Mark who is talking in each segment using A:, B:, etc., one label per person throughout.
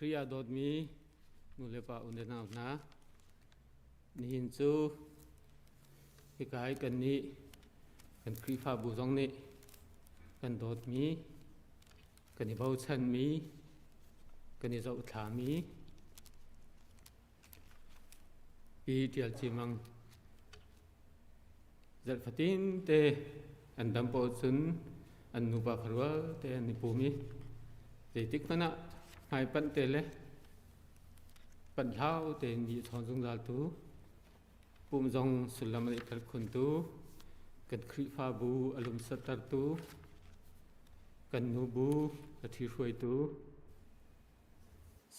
A: Khrih ah dawtmi nu le pa u le nau hna, nihin cu hika i kannih kan Khrihfabu zong nih kan dawtmi, kan i bochanmi, kan i zohthlami Pi Ṭial Ci Mang zarh fatin te an dam paoh cun an nupa kharual te an i pum i zeitik hmanh ah hmaipanh te le panh hlau tein mi a chawn zungzal tu pum zong sullam a ngeihter khuntu kan Khrihfabu a lumsattertu kan nubu a ṭhihruaitu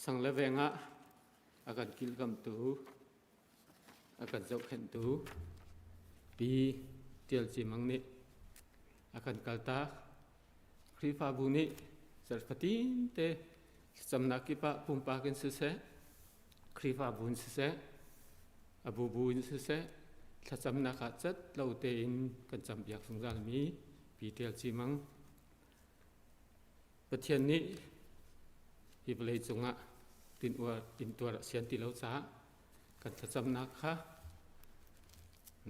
A: sang le veng ah a kan kilkamtu a kan zohkhenhtu Pi Ṭial Ci Mang nih a kan kaltak. Khrihfabu nih zarh fatin te thlacamnak kip ah pumpak in siseh, Khrihfabu in siseh, a bubu in siseh, thlacamnak ah cat lo tein kan campiak zungzalmi Pi Ṭial Ci Mang Pathian nih hi vawlei cungah intuar a sian ti lo caah kan thlacamnak kha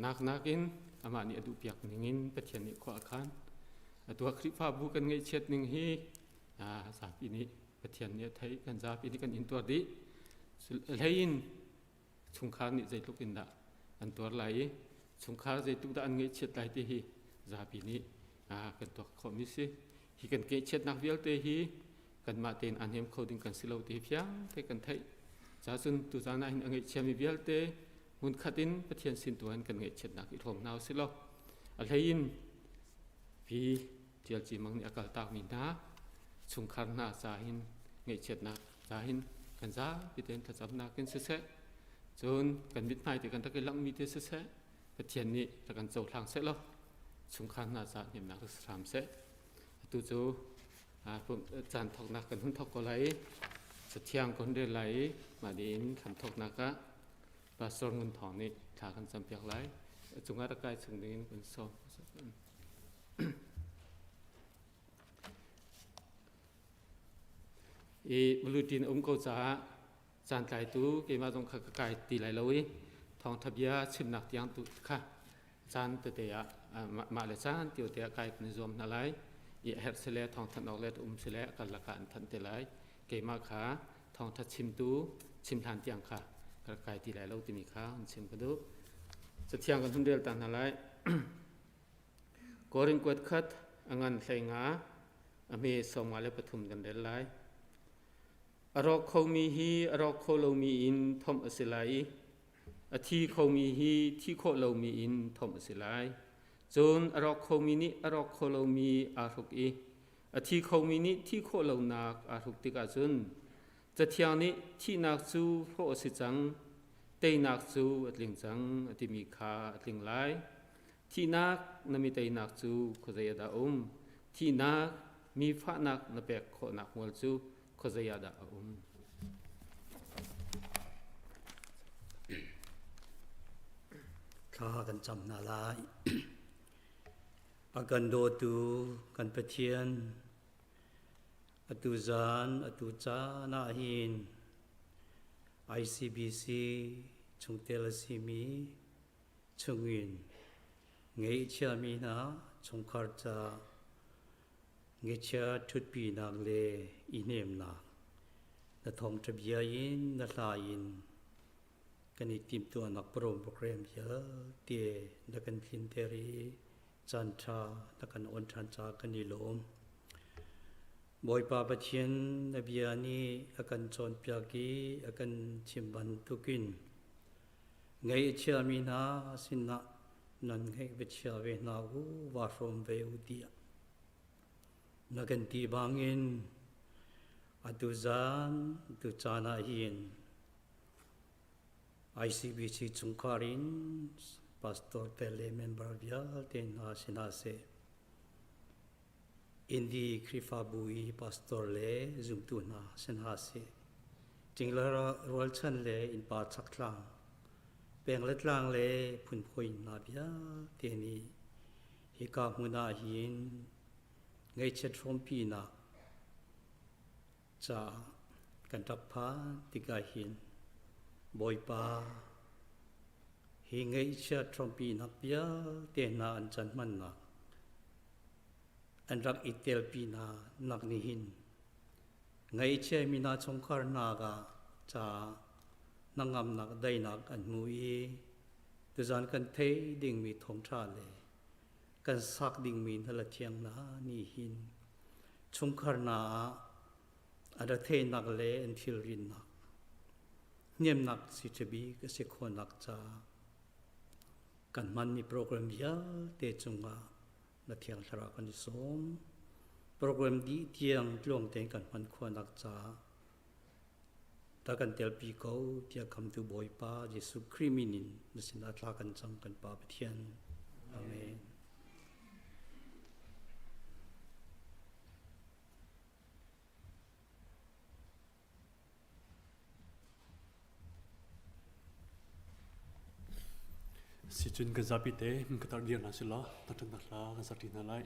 A: naknak in amah nih a duhpiak ningin Pathian nih khua a khan. Atu ah Khrihfabu kan ngaihchiat ning hi zapi nih Pathian nih a theih, kan zapi nih kan intuar dih. Hlei in chungkhar nih zeitluk in dah an tuar lai i chungkhar zeitluk dah an ngaihchiat lai ti hi zapi nih kan tuak khawhmi si. Hi kan ngaihchiatnak vialte hi kanmah tein aa hnem kho ding kan si lo ti hi fiang te kan theih. Cacun tuzaan ah hin a ngaihchiami vialte hmunkhat in Pathian sin tu in kan ngaihchiatnak i hrawm hna usih law a hlei in hi Ṭial Ci Mang nih a kaltakmi hna chungkhar hna ca hin ngaihchiatnak ca hin kan zapi tein thlacamnak in siseh cun kan mithmai te kan rak i langhmi te siseh Pathian nih rak kan cohlang seh law chungkhar hna ca hnemnak rak si hram seh. Atu cu caan thawknak kan hun thawk ko lai i Cathiang kan hun rel lai i mah dih in hram thawknak ah Pastor Ngun Thawng nih thla kan campiak lai. A cungah rak kai chung dingin kan sawm. I bulutin a um ko caah caan tlaitu keimah zong kha ka kai ti lai lo i thawngtha bia chimnak tiang tu kha caan tete ah mah le caan tio te ah kai kan i zuam hna lai i a herh sile thawngthanh awk le um sile a karlak ah an thanh te lai. Keimah kha thawngtha chimtu chim hlan tiang kha ka rak kai ti lai lo timi kha an chim ka duh. Cathiang kan hun rel ta hna lai. Korin kuat khat a ngan 15 a hme 53 kan rel lai. A rawk khomi hi a rawk kho lomi in thomh a si lai i a thi khomi hi thi khawh lomi in thomh a si lai. Cun a rawk khomi nih a rawk kho lomi aa hruk i a thi khomi nih thi khawh lonak aa hruk tikah cun Cathiang nih thihnak cu hrawh a si cang, teinak cu a tling cang a timi kha a tling lai. Thihnak na mi teinak cu khuazei ah dah a um? Thihnak mi fahnak na pek khawhnak hmual cu khuazei ah dah a um?
B: Thla kan cam hna lai. A kan dawtu kan Pathian, atu zan, atu caan ah hin ICBC chungtel a simi chungin ngeihchiami hna chungkhar ca ngeihchia ṭhutpinak le i hnemnak na thawngṭha bia in na hla in kan i timhtuahnak program vialte na kan tlinter i caanṭha na kan on ṭhan caah kan i lawm. Bawipa Pathian na bia nih a kan cawnpiak i a kan chim bantukin Ngaih a chiami hna sinah nan ngaih va chia ve hna u, vaa hrawm ve u tiah na kan ti bangin atu zan tu caan ah hin ICBC chungkhar in pastor te le member vialte hna sinah seh Indi Khrihfabu i pastor le zumtu hna sinah seh Cingla rualchan le innpa chaktlang, peng le tlang le phunphoi hna vialte nih hika hmun ah hin ngaihchiat hrawmpinak caah Kan rak phan tikah hin Bawipa hi ngaihchiat hrawmpinak vialte hna an can hmannak an rak i telpi hna nak nih hin ngaihchiami hna chungkhar hna ka caah hnangamnak daihnak an hmu i tuzan kan theih dingmi thawngṭha le kan sak dingmi hna la thiang hna nih hin chungkhar hna ah a retheihnak le an thilrinnak hnemnak si ṭhabik a si khawhnak caah kan hmanmi program vialte cungah na Thiang Thlarau kan i sawm. Program dih tiang tluang tein kan hman khawhnak caah ta kan telpi ko tiah khamtu Bawipa Jesuh Khrih min in na sinah thla kan cam kan Pa Pathian. Amen.
C: Sicun kan zapi te ka tar dir hna sih law thangṭhatnak hla kan sak ṭi hna lai.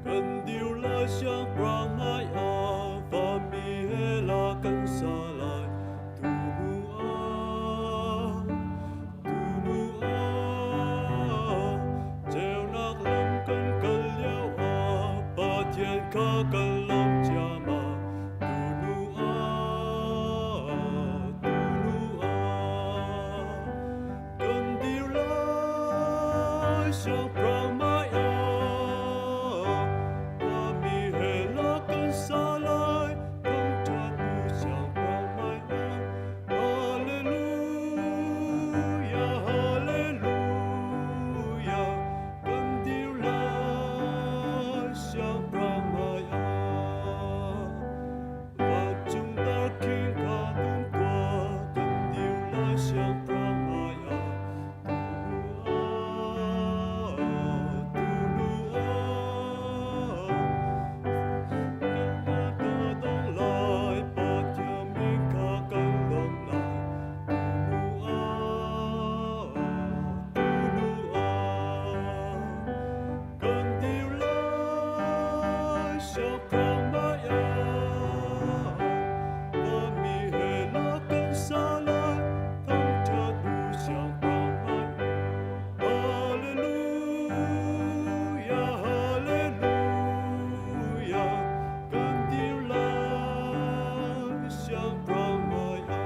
C: Kan dir lai siangpahrang hmaiah vanmi he la kan sa lai. Tunu ah, tunu ah, ceunak lam kan kal lio ah, Pathian kha kan lawm ciammam. Tunu ah, tunu ah, kan dir lai siangpahrang hmaiah, Khuami he la kan sa lai, thangṭhat bu siangpahrang hmaiah. Hallelujah, hallelujah, kan dir lai siangpahrang hmaiah. Vancung darkhing kha dum tuah, kan dir lai siangpahrang hmaiah. Tunu ah, tunu ah, kan dong lai, Pathian min kha kan lawmh lai. Tunu ah, tunu ah, kan dir lai, siangpahrang hmaiah. Vanmi he la kan sa lai, thangṭhat u siangpahrang hmaiah. Hallelujah, hallelujah, kan dir lai, siangpahrang hmaiah.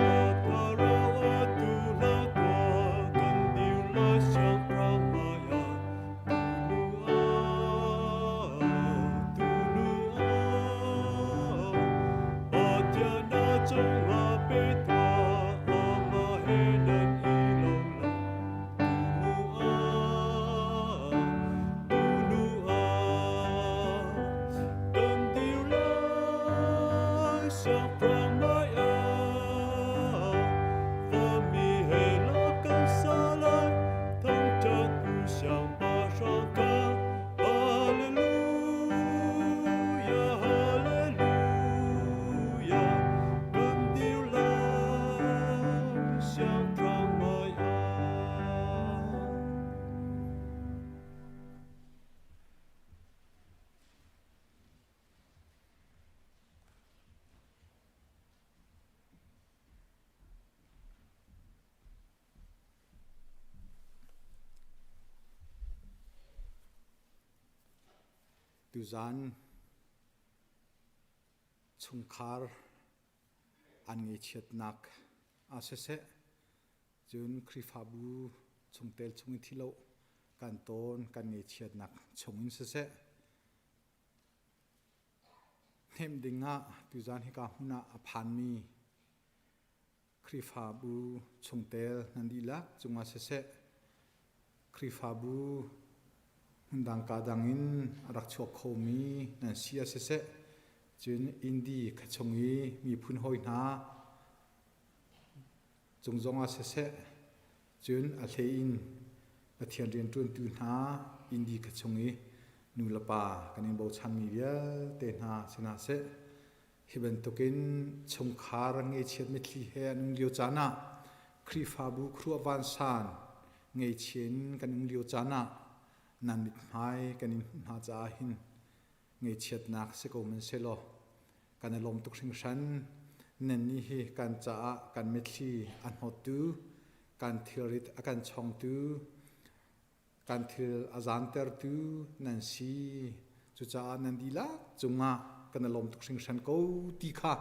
C: Thlarau atu hla tuah, kan dir lai siangpahrang hmaiah. Tunu ah, tunu ah, Pathian a cungah pe tuah, amah he nan i lo lai. Tunu ah, tunu ah, kan dir lai siangpahrang hmaiah. Vanmi he la kan sa lai, thangṭhat u siangpahrang kha. Hallelujah, hallelujah, kan dir lai siangpahrang hmaiah.
D: Tuzan chungkhar an ngaihchiatnak ah siseh, cun Khrihfabu chungtel chung in thilo kan tawn kan ngaihchiatnak chung in siseh, hnemh ding ah tuzan hika hmun ah a phanmi Khrihfabu chungtel nan dihlak cungah siseh, Khrihfabu hmundang ka dang in a rak chuak khomi nan si ah siseh, cun Indi khuachung i miphun hawi hna cung zongah siseh, cun a hlei in Pathian rianṭuantu hna Indi khuachung i nu le pa kan in bochanmi vialte hna si hna seh, Hi bantukin chungkhar ngaihchiat mitthli he an um lio caan ah Khrihfabu khuaruah vansan ngeichia in kan um lio caan ah nan mithmai kan in hmuh hna caah hin ngaihchiatnak si ko hmanhsehlaw kan i lawm tuk hringhran. Nannih hi kan caah kan mitthli a hnawttu, kan thilrit a kan chongtu, kan thil a zaantertu nan si. Cucaah nan dihlak cungah kan i lawm tuk hringhran ko ti kha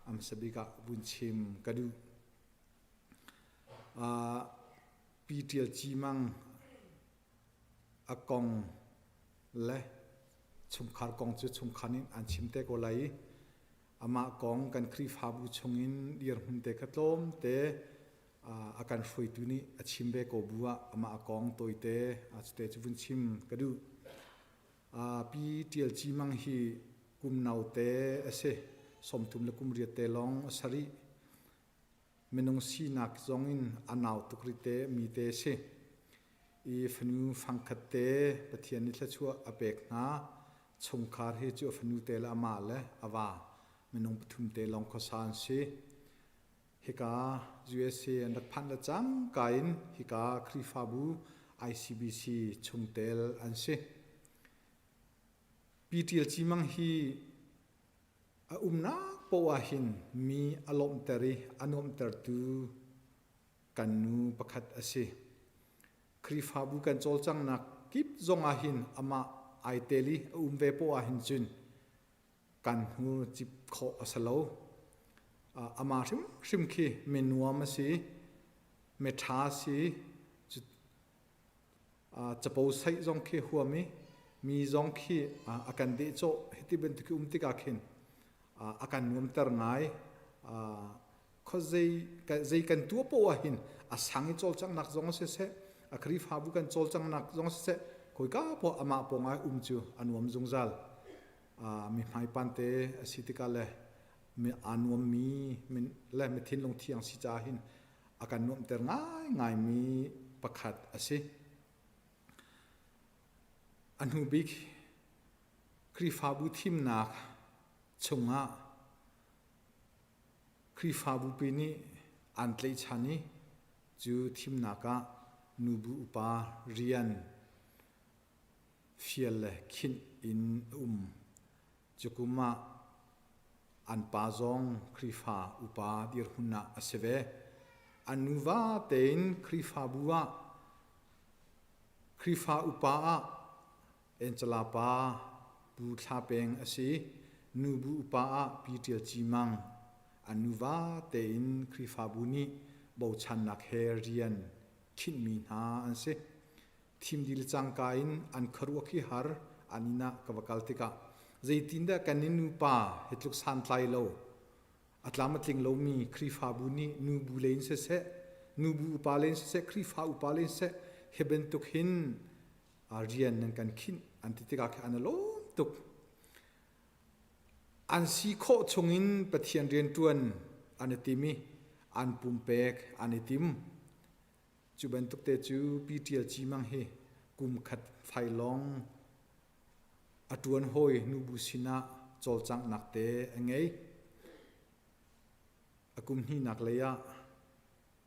D: a hmasa bik ah vun chim ka duh. Pi Ṭial Ci Mang a kong le chungkhar kong cu chungkhar nih an chim te ko lai i amah kong kan Khrihfabu chungin dirhmun te kha tlawmte a kan hruaitu nih a chim ve ko bu ah amah kong tawite cute cu vun chim ka duh. Pi Ṭial Ci Mang hi kum naute a si. 30 le kum riat te lawng a sarih. Minung sinak zongin a nau tuk rih te mi te si. I fanu fangkhat te Pathian nih thluachuah a pek hna. Chungkhar hi cu a fanu te le amah le a va minung pathum te lawng khuasa an si. Hika USA an rak phanh le cangka in hika Khrihfabu ICBC chungtel an si. Pi Ṭial Ci Mang hi A umnak poah ah hin mi a lawmhter i a nuamhtertu kan nu pakhat a si. Khrihfabu kan cawlcanghnak kip zong ah hin amah ai tel i a um ve poah ah hin cun kan hnu cip khawh a si lo. Amah hrimhrim khi mi nuam a si, mi ṭha a si. Capo saih zong khi huam i mi zong khi a kan dehcawh hiti bantuk i um tikah khin a kan nuamter ngai. Khuazei zei kan tuah poah ah hin a sang i cawlcanghnak zong siseh, a Khrihfabu kan cawlcanghnak zong siseh, khawika poah amah pawng ah um cu a nuam zungzal. Mi hmaipan te a si tikah le mi aa nuammi le mi thinlung thiang si caah hin a kan nuamhter ngaingaimi pakhat a si. A hnu bik Khrihfabu thimnak chungah Khrihfabu pi nih an tlaihchan i cu thimnak ah nubu upa rian fial le khinh in a um. Cukum ah an pa zong Khrihfa upa dirhmun ah a si ve. An nuva tein Khrihfabu ah Khrihfa upa ah Angela pa Pu Thla Peng a si. Nubu upa ah Pi Ṭial Ci Mang. An nuva tein Khrihfabu nih bochannak he rian khinhmi hna an si. Thimdil cangka in an khuaruah khi har an inn ah ka va kal tikah zeitindah kan i nupa hi tluk santlai lo a tlam a tling lomi Khrihfabu nih nubu lei in siseh nubu upa lei in siseh Khrihfa upa lei in siseh hi bantuk hin rian nan kan khinh an ti tikah khi an i lawm tuk. An si khawh chungin Pathian rianṭuan an i tim i an pumpek an i tim. Cu bantuk te cu Pi Ṭial Ci Mang hi kum khat fai lawng a ṭuan hawi nubu sinah cawlcanghnak te a ngei. A kum hnihnak lei ah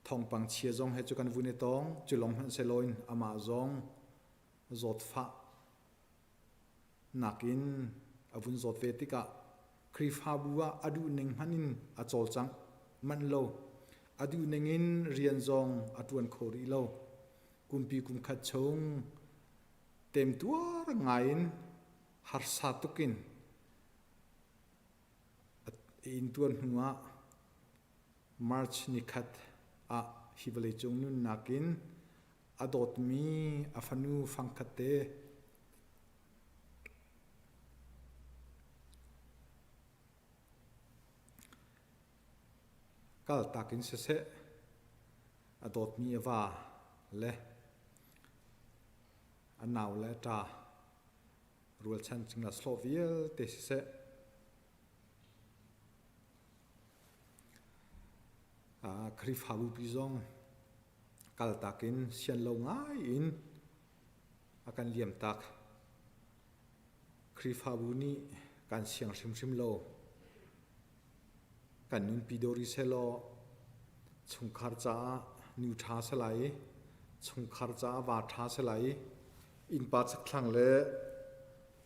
D: thawngpang chia zong he cu kan vun i tong. Cu lawng hmanh sehlaw in amah zong zawtfah nakin a vun zawt ve tikah Khrihfabu ah a duhning hmanh in a cawlcangh manh lo. A duhning in rian zong a ṭuan kho rih lo. Kumpi kum khat chung temtuar ngai in harsa tuk in a intuar hnu ah March nikhat ah hi vawleicung nunnak in a dawtmi a fanu fangkhat te kaltak in siseh a dawtmi a va le a nau le a ṭa rualchan cingla slawh vialte siseh Khrihfabu pi zong kaltak in sian lo ngai in a kan liamtak. Khrihfabu nih kan siang hrimhrim lo. Kan nunpi dori sehlaw chungkhar caah nu ṭha si lai i chungkhar caah va ṭha si lai i innpa chakthlang le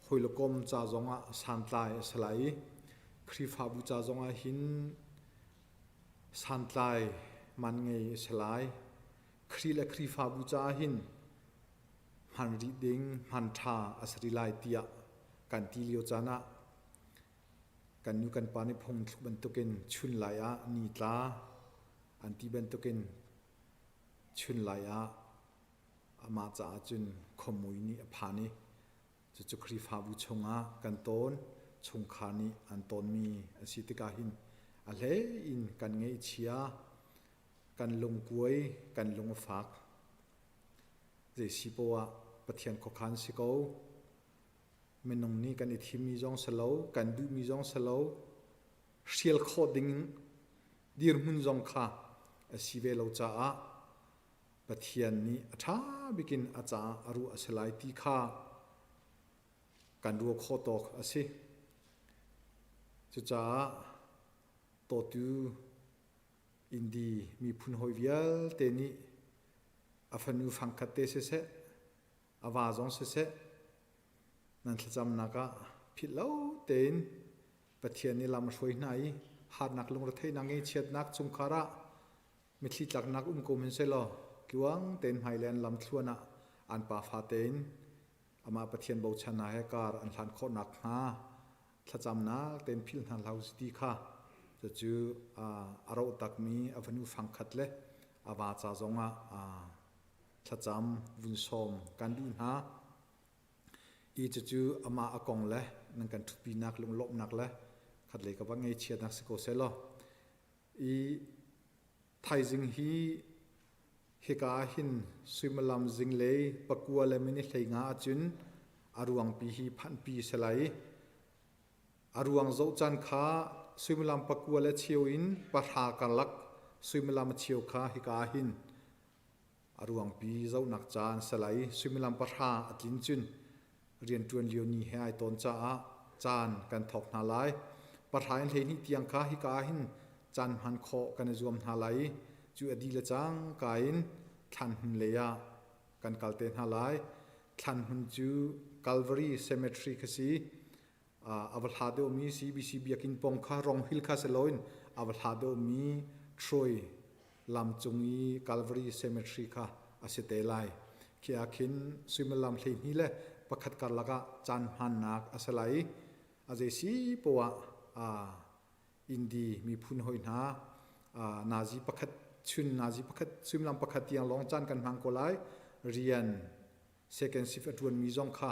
D: hawi le kom ca zongah santlai a si lai i Khrihfabu ca zongah hin santlai man ngei a si lai. Khrih le Khrihfabu caah hin hman rih ding hman ṭha a si rih lai tiah kan ti lio caan ah kan nu kan pa nih phungthluk bantukin chun lai ah ni tla an ti bantukin chun lai ah amah caah cun khuamui nih a phan i cucu Khrihfabu chungah kan tawn chungkhar nih an tawnmi a si tikah hin a hlei in kan ngaihchia kan lungkuai kan lung a fak. Zei si poah Pathian khuakhan si ko. Minung nih kan i thimmi zong si lo, kan duhmi zong si lo, hrial khawh ding dirhmun zong kha a si ve lo caah Pathian nih a ṭha bikin a caah a ruah a si lai ti kha kan ruah khawh tawk a si. Cucaah tawtu Indi miphun hawi vialte nih a fanu fangkhat te siseh, a va zong siseh, nan thlacamnak ah philh lo tein Pathian nih lam a hruai hna i harnak lungretheihnak ngeichiatnak chungkhar ah mithli tlaknak um ko hmanhsehlaw tluang tein hmailei an lam thluan ah an pafa tein amah Pathian bochan hna he kar an hlan khawh nakhnga thlacamnak tein philh hna hlah u ti kha cucu a roh takmi a fanu fangkhat le a va ca zongah thlacam vun sawm kan duh hna. I cucu amah a kong le nan kan ṭhutpinak lunglawmhnak le khatlei ka va ngeichiatnak si ko seh law i thaizing hi hika ah hin suimilam zinglei pakua le minute 15 ahcun a ruangpi hi phanhpi a si lai i a ruang zoh caan kha suimilam pakua le cheu in pahra karlak suimilam a cheu kha hika ah hin a ruangpi zohnak caan a si lai i suimilam pahra a tlin cun rianṭuan lio ni he ai tawn caah caan kan thawk hna lai. Pahra in 12 tiang kha hika ah hin caan hman khawh kan i zuam hna lai i cu a dih le cangka in thlan hmun lei ah kan kal te hna lai. Thlan hmun cu Calvary Cemetery kha si. A va hla deuhmi CBC biakinn pawng kha Rong Hill kha si loin a va hla deuhmi Troy lam cung i Calvary Cemetery kha a si te lai. Khi ah khin suimilam 12 le pakhat karlak ah caan hmannak a si lai i a zei si poah ah Indi miphun hoi hna nazi pakhat chun nazi pakhat suimilam pakhat tiang lawng caan kan hmang ko lai. Rian second shift a ṭuanmi zong kha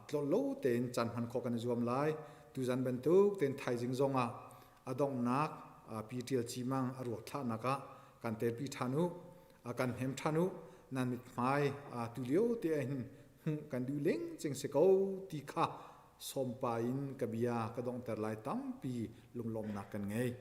D: tlolh lo tein caan hman khawh kan i zuam lai. Tuzan bantuk tein thaizing zong ah a donghnak Pi Ṭial Ci Mang a ruak thlahnak ah kan telpi ṭhan u, kan hnem ṭhan u, nan mithmai tulio te ah hin hmuh kan duh lengcing si ko ti kha sawmpa in ka bia ka donghter lai tampi lunglawmhnak kan ngei.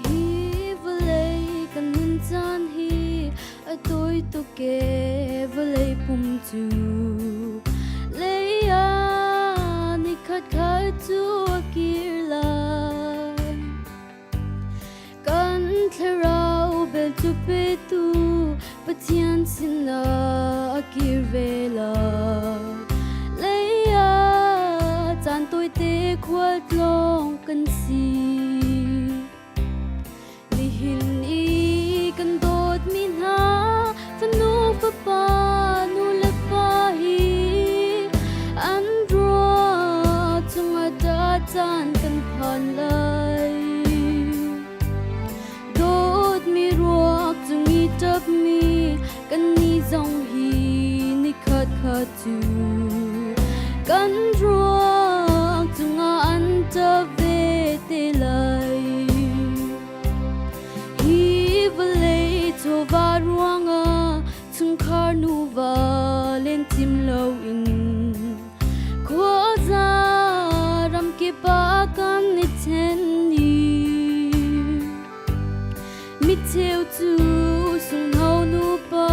E: Hi vawlei kan nun caan hi a tawi tuk e vawlei pum cu lei ah nikhat khat cu a kir lai. Kan thlarau bel cu petu Pathian sinah a kir ve lai. Lei ah caan tawite khualtlawng kan si. Nihin i kan dawt. caan kan phan lai. Dawtmi ruak cung i ṭapmi kannih zong hi nikhat khat cu kan ruak cungah an ṭap ve te lai. Hi vawlei chawva ruangah chungkhar nuva len cim loin khuaza ramkip ah kan i ṭhen i micheu cu sunghno nupa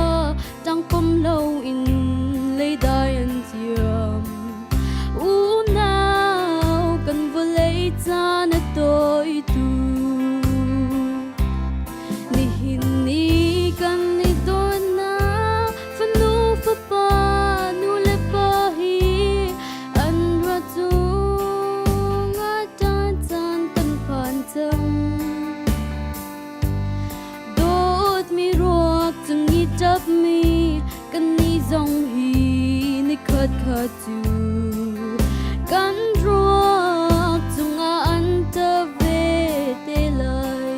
E: ṭangpom loin leidai an thiam. Unau kan vawlei caan a tawi tu. Nihin ni kan i dawtnak fanu fapa nu le pa hi an ra cungah ṭan caan kan phan cang. Dawtmi ruak cung i ṭapmi kannih zong hi nikhat khat cu kan ruak cungah an ṭap ve te lai.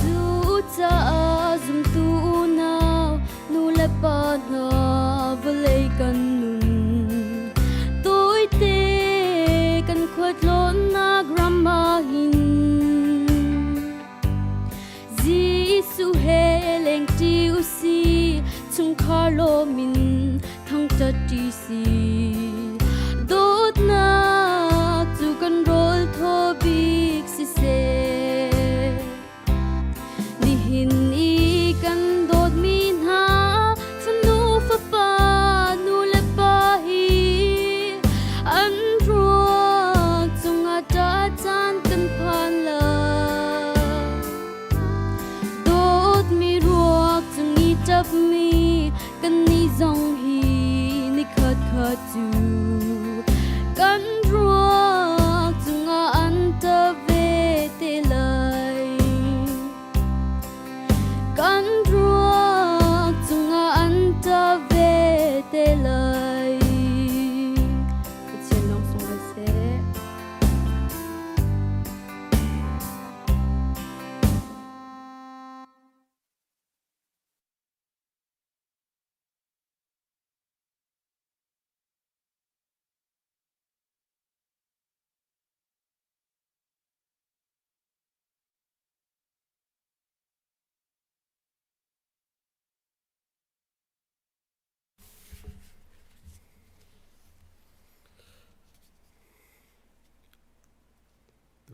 E: Cucaah zumtu unau nu le pa hna vawlei kan nun tawite kan khualtlawnnak ram ah hin Jesuh he lengṭi usih chungkhar lawm in thangṭhat si. Dawtnak cu kan rawl thaw bik siseh. Nihin i kan dawtmi hna fanu fapa nu le pa hi an ruak cungah ṭah caan kan phan lai. Dawtmi ruak cung i ṭapmi kannih zong hi nikhat khat cu kan ruak cungah an ṭap ve te lai. Kan ruak cungah an ṭap ve te lai. Pathian lawng sunglawi seh.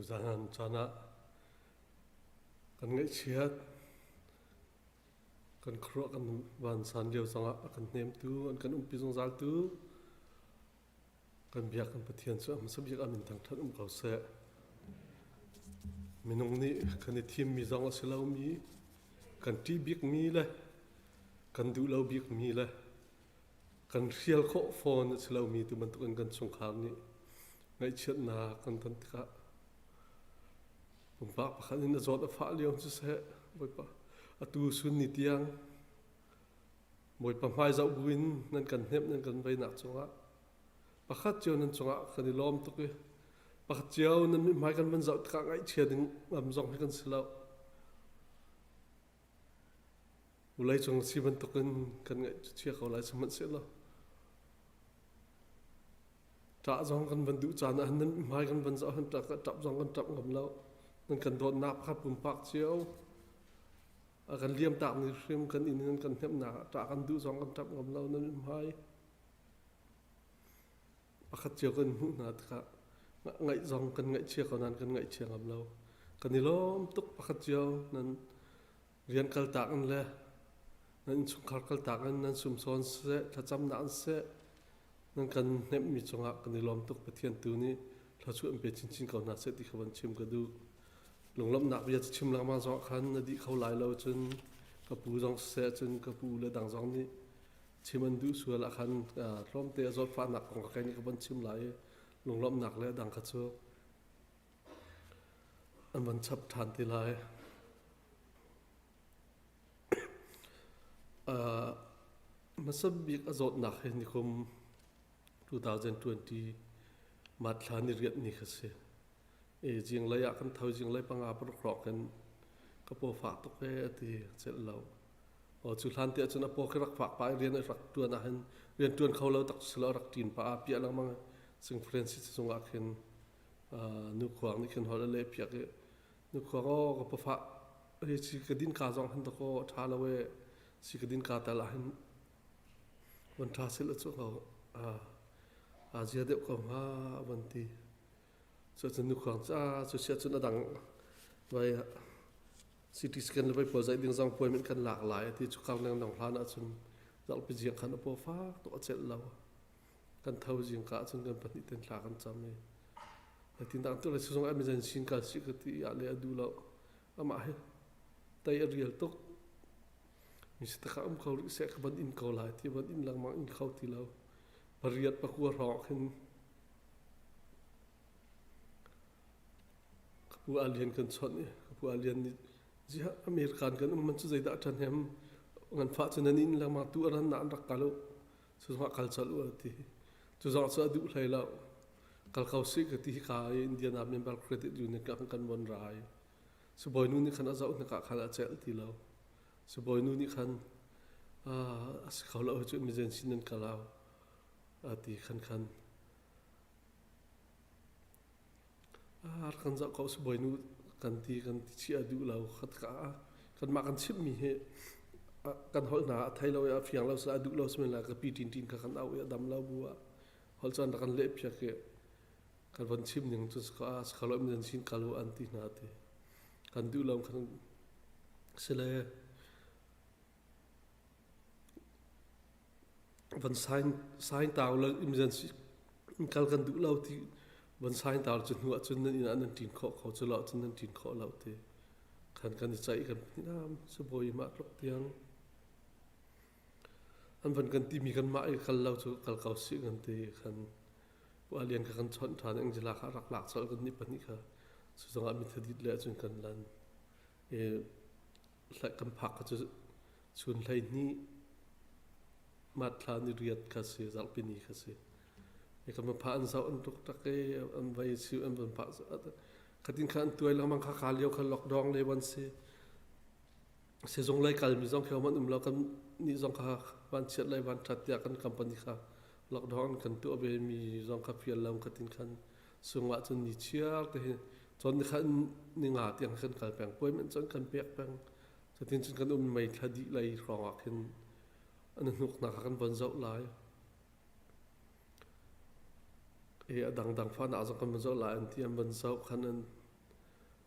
C: Tuzaan caan ah kan ngaihchiat, kan khuaruah kan vansan lio zongah a kan hnemtu, an kan umpi zungzaltu, kan biak kan Pathian cu a hmasa bik ah min thangṭhat um ko seh. Minung nih kan i thimmi zong a si lomi, kan ṭih bikmi le kan duh lo bikmi le kan hrial khawh fawn a si lomi tu bantukin kan chungkhar nih ngaihchiatnak kan ton tikah pumpak pakhat in a zawt a fah lio siseh Bawipa atu sun ni tiang Bawipa hmai zoh buin nan kan hnemh nan kan veinak cungah pakhat cio nan cungah kan i lawm tuk i pakhat cio nan mithmai kan van zoh tikah ngaihchia ding ngam zong hi kan si lo. Vulei cung si bantukin kan ngaihchia ko lai sihmanhsehlaw ṭah zong kan van duh caan ah nan hmai kan van zoh han ṭap zong kan ṭap ngam lo. Nan kan dawtnak kha pumpak cio a kan liamtak ni hrim kan inn in kan hnemhnak ah ṭah kan duh zong kan ṭap ngam lo nan hmai pakhat cio kan hmuh hna tikah ngaih zong kan ngaihchia ko nain kan ngaihchia ngam lo kan i lawm tuk pakhat cio nan rian kaltak in le nan innchungkhar kaltak in nan sumsawn siseh thlacamnak in siseh nan kan hnemhmi cungah kan i lawm tuk Pathian tu nih thluachuah in pe chinchin ko hna seh ti kha van chim ka duh Lunglawmhnak bia cu chim lengmang zong khan na dih kho lai lo cun ka pu zong siseh cun ka pu le dang zong nih chim an duh sual ah khan tlawmte a zawtfahnak kong ka kei nih ka von chim lai i. Lunglawmhnak le a dang kha cu an van chap ṭhan ti lai. Hmasa bik a zawtnak hi nikum 2020 March thla ni riat ni kha si. E zinglei ah kan tho zinglei panga paruk hrawk in ka paw fak tuk e a ti celh lo. Aw cu hlan te ahcun a paw khi rak fak pah i rian a rak ṭuan ahhin rian ṭuan kho lo tak si lo a rak ṭin pah ah piah lengmang Sing Francis cungah khin nu khuang nih khin holh a leh piak i nu khuang aw ka pafa hi si ka din ka zong hin dakaw a ṭha lo e si ka din ka tal ah hin van ṭha sil a cu ko a zia deuh ko hnga van ti. Cucun nu khuang ca cu sia cun a dang vai CT scan le vai pawl zaih ding zong appointment kan lak lai ti cu kar leng dong hlan ahcun zarhpi ziang khan a paw fak tuk a celh lo. Kan tho zingka ahcun kan pahnih ten thla kan cam i tin dang tu le suzong emergency in kal si ka ti ah le a duh lo. Amah hi tei a rial tuk. Mi si taka um kho rih seh ka van in ko lai ti van in lengmang in kho ti lo. Pariat pakua hrawng khin Ka pu Alian kan chawnh i ka pu Alian nih ziah American kan um man cu zeidah ṭhan hem nganfah cu nan inn lengmang tu a ran na an rak kal u cu zongah kal colh u a ti. Cu zong cu a duh hlei lo. Kal ko sih ka ti hika i Indiana member credit union ka kan von ra i sibawinu nih khan a zoh hnikah khan a celh ti lo. Sibawinu nih khan a si kho lo cu emergency nan kal au a ti khan khan Rak kan zoh ko sibawinu kan ti kan ti chih a duh lo khat ka kanmah kan chimhmi hi kan holh hna a thei lo i a fiang lo a duh lo simi la ka pi tin tin kha kan auh i a dam lo bu ah holh caan rak kan leh piak i kan von chim ning cu ka lo in sin kal u an ti hna ti kan duh lo kan sile Van sign tau le emergency kal kan duh lo ti van sign tau cu hnu ahcun nan inn ah nan ṭin khawh ko cu lo ahcun nan ṭin khawh lo ti khan kan i ceih kan nam sibawi mah tluk tiang an van kan timi kan mah i kal lo cu kal ko sih kan ti khan Pu Alian kha kan chawnh ṭhan Angela kha rak lak colh kan nih pahnih kha cu zongah mithadit le ahcun kan lan i kan phak kha cu chun 12 matthla ni riat kha si zarhpi ni kha si kan va phah an zoh an tuk tak i an vai si an van phah khatin kha an tuai lengmang kha kha lio kha lockdown le van si sizung lei kal mi zong khi man um lo kan ni zong kha van chiat lei van that tiah kan company kha lockdown kan tuah ve mi zong kha fial lo khatin khan sungah cun ni chiar te hi cun ni khan ni nga tiang kan kal peng puai men cun kan pek peng cutin cun kan um mei thla dih lei hrawng ah khin an hnuk nak kan von zoh lai e a dangdang fa na zong kan von zoh lai an ti an von zoh khan an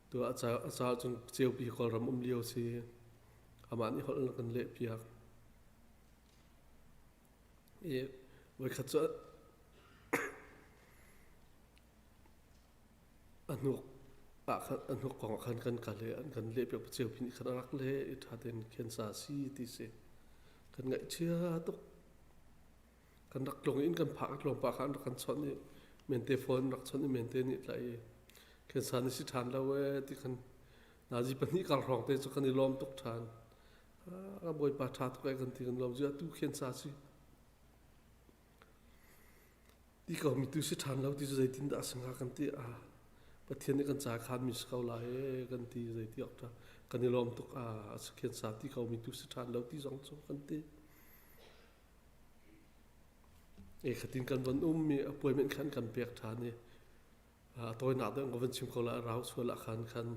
C: tu a ca a ca cun ceupi kawlram um lio si amah nih holh kan leh piak i voikhat cu A hnuk ah khan a hnuk kong ah khan kan kal i an kan lehpiak ceupi nih khan a rak leh i ṭha tein khensa si ti si. Kan ngaihchia tuk. Kan rak tlung i inn kan phak tlawmpal kha an rak kan chawnh i mente phone rak chawnh i mente nih tlaih i khensa ni si ṭhan lo ee ti khan nazi pahnih kar hrawng te cu kan i lawm tuk ṭhan. Ah, Bawipa ṭha tuk ee kan ti kan lawm. Atu khensa si. Ti ko mi tu si ṭhan lo ti cu zeitindah a si hnga kan ti ah Pathian nih kan ca khanmi si ko lai ee kan ti zeiti awk ṭha kan i lawm tuk ah a si khin sa ti ko mi tu si ṭhan lo ti zong cu kan ti. E khatin kan von um mi appointment khan kan pek ṭhan i a tawinak deuh ka van chim ko lai rau sual ah khan khan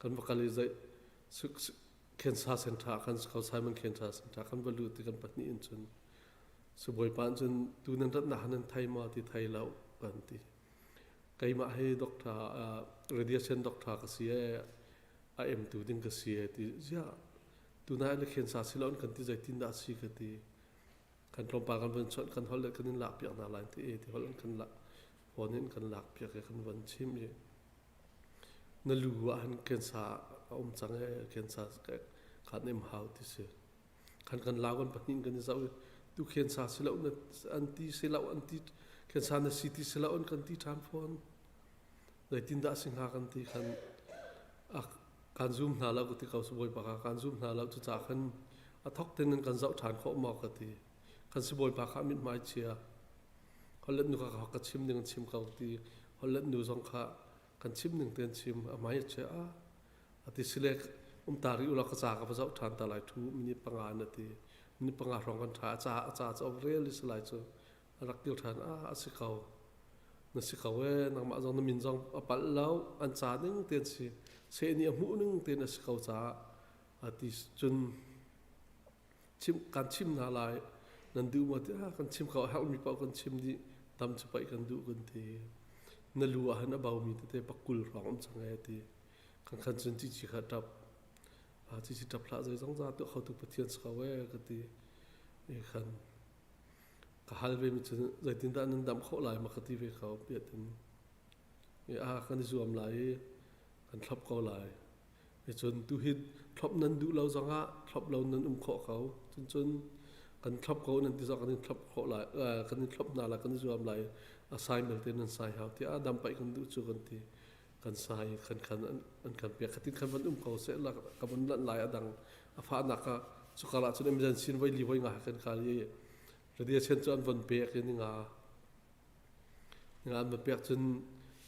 C: kan va kal i zei Cancer Center kan si ko Simon Cancer Center kan va lut i kan pahnih in cun Sibawipa nih cun tu nan ratnak nan thei maw ti thei lo kan ti. Keimah hi doctor radiation doctor ka si e a emtu ding ka si e ti ziah tunai le khensa si lo kan ti zeitin dah si ka ti. Kan tlawmpal kan van chawnh kan holh le kan in lak piak hna lai ti e ti holh kan lak phone in kan lak piak i kan van chim i na lu ah hin cancer a um cang e cancer khan em hau ti si. Khan kan lau kan pahnih kan i zoh i tu khen sa si lo na an ti si lo an ti. Cancer na si ti si lo an kan ti ṭhan fawn. Zeitindah si hnga kan ti khan a kan zum hna lo ka ti ko sibawipa kha kan zum hna lo cucaah khan a thok ten nan kan zoh ṭhan khawh maw ka ti. Kan sibawipa kha mithmai chia. Holland nu kha ka chim ding an chim ko ti. Holland nu zong kha kan chim ning te an chim a hmai a chia. A ti sile um ta rih ulaw ka ca ka va zoh ṭhan ta lai ṭhu minute panga na ti. Minute panga hrawng kan ṭha a ca a ca cu rel i si lai cu a rak kil ṭhan ah a si ko. Na si ko ee nangmah zong na min zong a palh lo an ca ning tein si seh nih a hmuh ning tein a si ko caah a ti cun chim kan chim hna lai nan duh maw tiah kan chim ko a herhmi paoh kan chim dih dam cu paih kan duh kan ti na lu ah hin a baumi tete pakul hrawng um cang ee ti kan khan cun cici kha ṭap cici ṭap hlah zeizong za tuah khotu Pathian si ko ee ka ti i khan ka hal ve mi cu zeitindah nan dam khawh lai ma ka ti ve ko piatin i a kan i zuam lai i kan thlop ko lai Cun tuhi thlop nan duh lo zongah thlop lo nan um khawh ko. Cun cun kan thlop ko nan ti zong kan in thlop khawh lai, kan in thlop hna lai, kan i zuam lai. A sai belte nan sai hau tiah dam paih kan duh cu kan ti. Kan sai kan khan an kan pek. Khatin khan van um ko seh la ka van lanh lai a dang a fahnak ka cukar ah cun emergency in voi li voi nga kan kal i radiation cu an von pek i ninga An va pek cun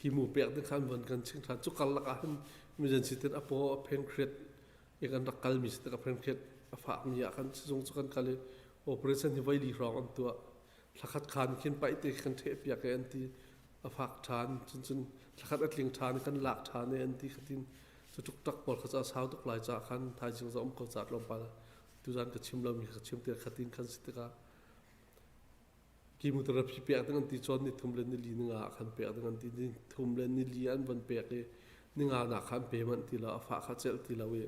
C: himu pek ding khan von kan ching ṭhan. Cu karlak ah hin emergency ten a paw a phenkret i kan rak kalmi si tik a phenkret a fakmi ah khan sizung cu kan kal i operation hi voi li hrawng an tuah. Thlakhat khan khin paih te kan ṭheh piak e an ti. A fak ṭhan. Cun cun thlakhat a tling ṭhan i kan lak ṭhan e an ti khatin cu ṭukṭak pawl kha cu a sau tuk lai caah khan thaizing zong um ko caah tlawmpal tuzan ka chim lomi ka chim tikah khatin khan si tikah Chemotherapy pek ding an ti cun nithum le nili ninga ah khan pek ding an ti nithum le nili an von pek i ninga nak kha an pe manh ti lo a fah kha celh ti lo i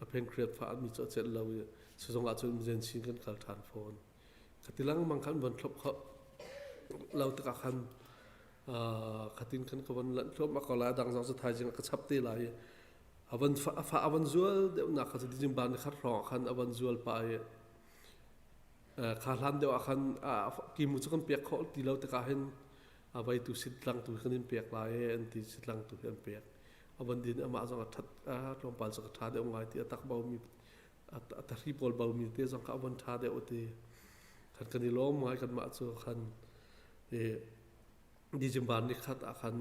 C: a pancreas fah mi cu a celh lo i sizung ah cun emergency kan kal ṭhan fawn khati lengmang khan von thlop kho lo tikah khan khatin khan ka von lanh thluahmah ko lai a dang zong cu thaizing ah ka chap te lai i a van a fah a van zual deuhnak kha cu December ni khat hrawng ah khan a van zual pah i Kha hlan deuh ah khan kimu cu kan pek khawh ti lo tikah hin a veitu sitlangtu kan in pek lai e an ti sitlangtu hi an pek. A van din amah zong a ṭhat tlawmpal cu ka ṭha deuh ngai ti a tak bomi a tahri pawl bomi te zong kha a van ṭha deuh ti khan kan i lawm ngai kanmah cu khan i December ni khat ah khan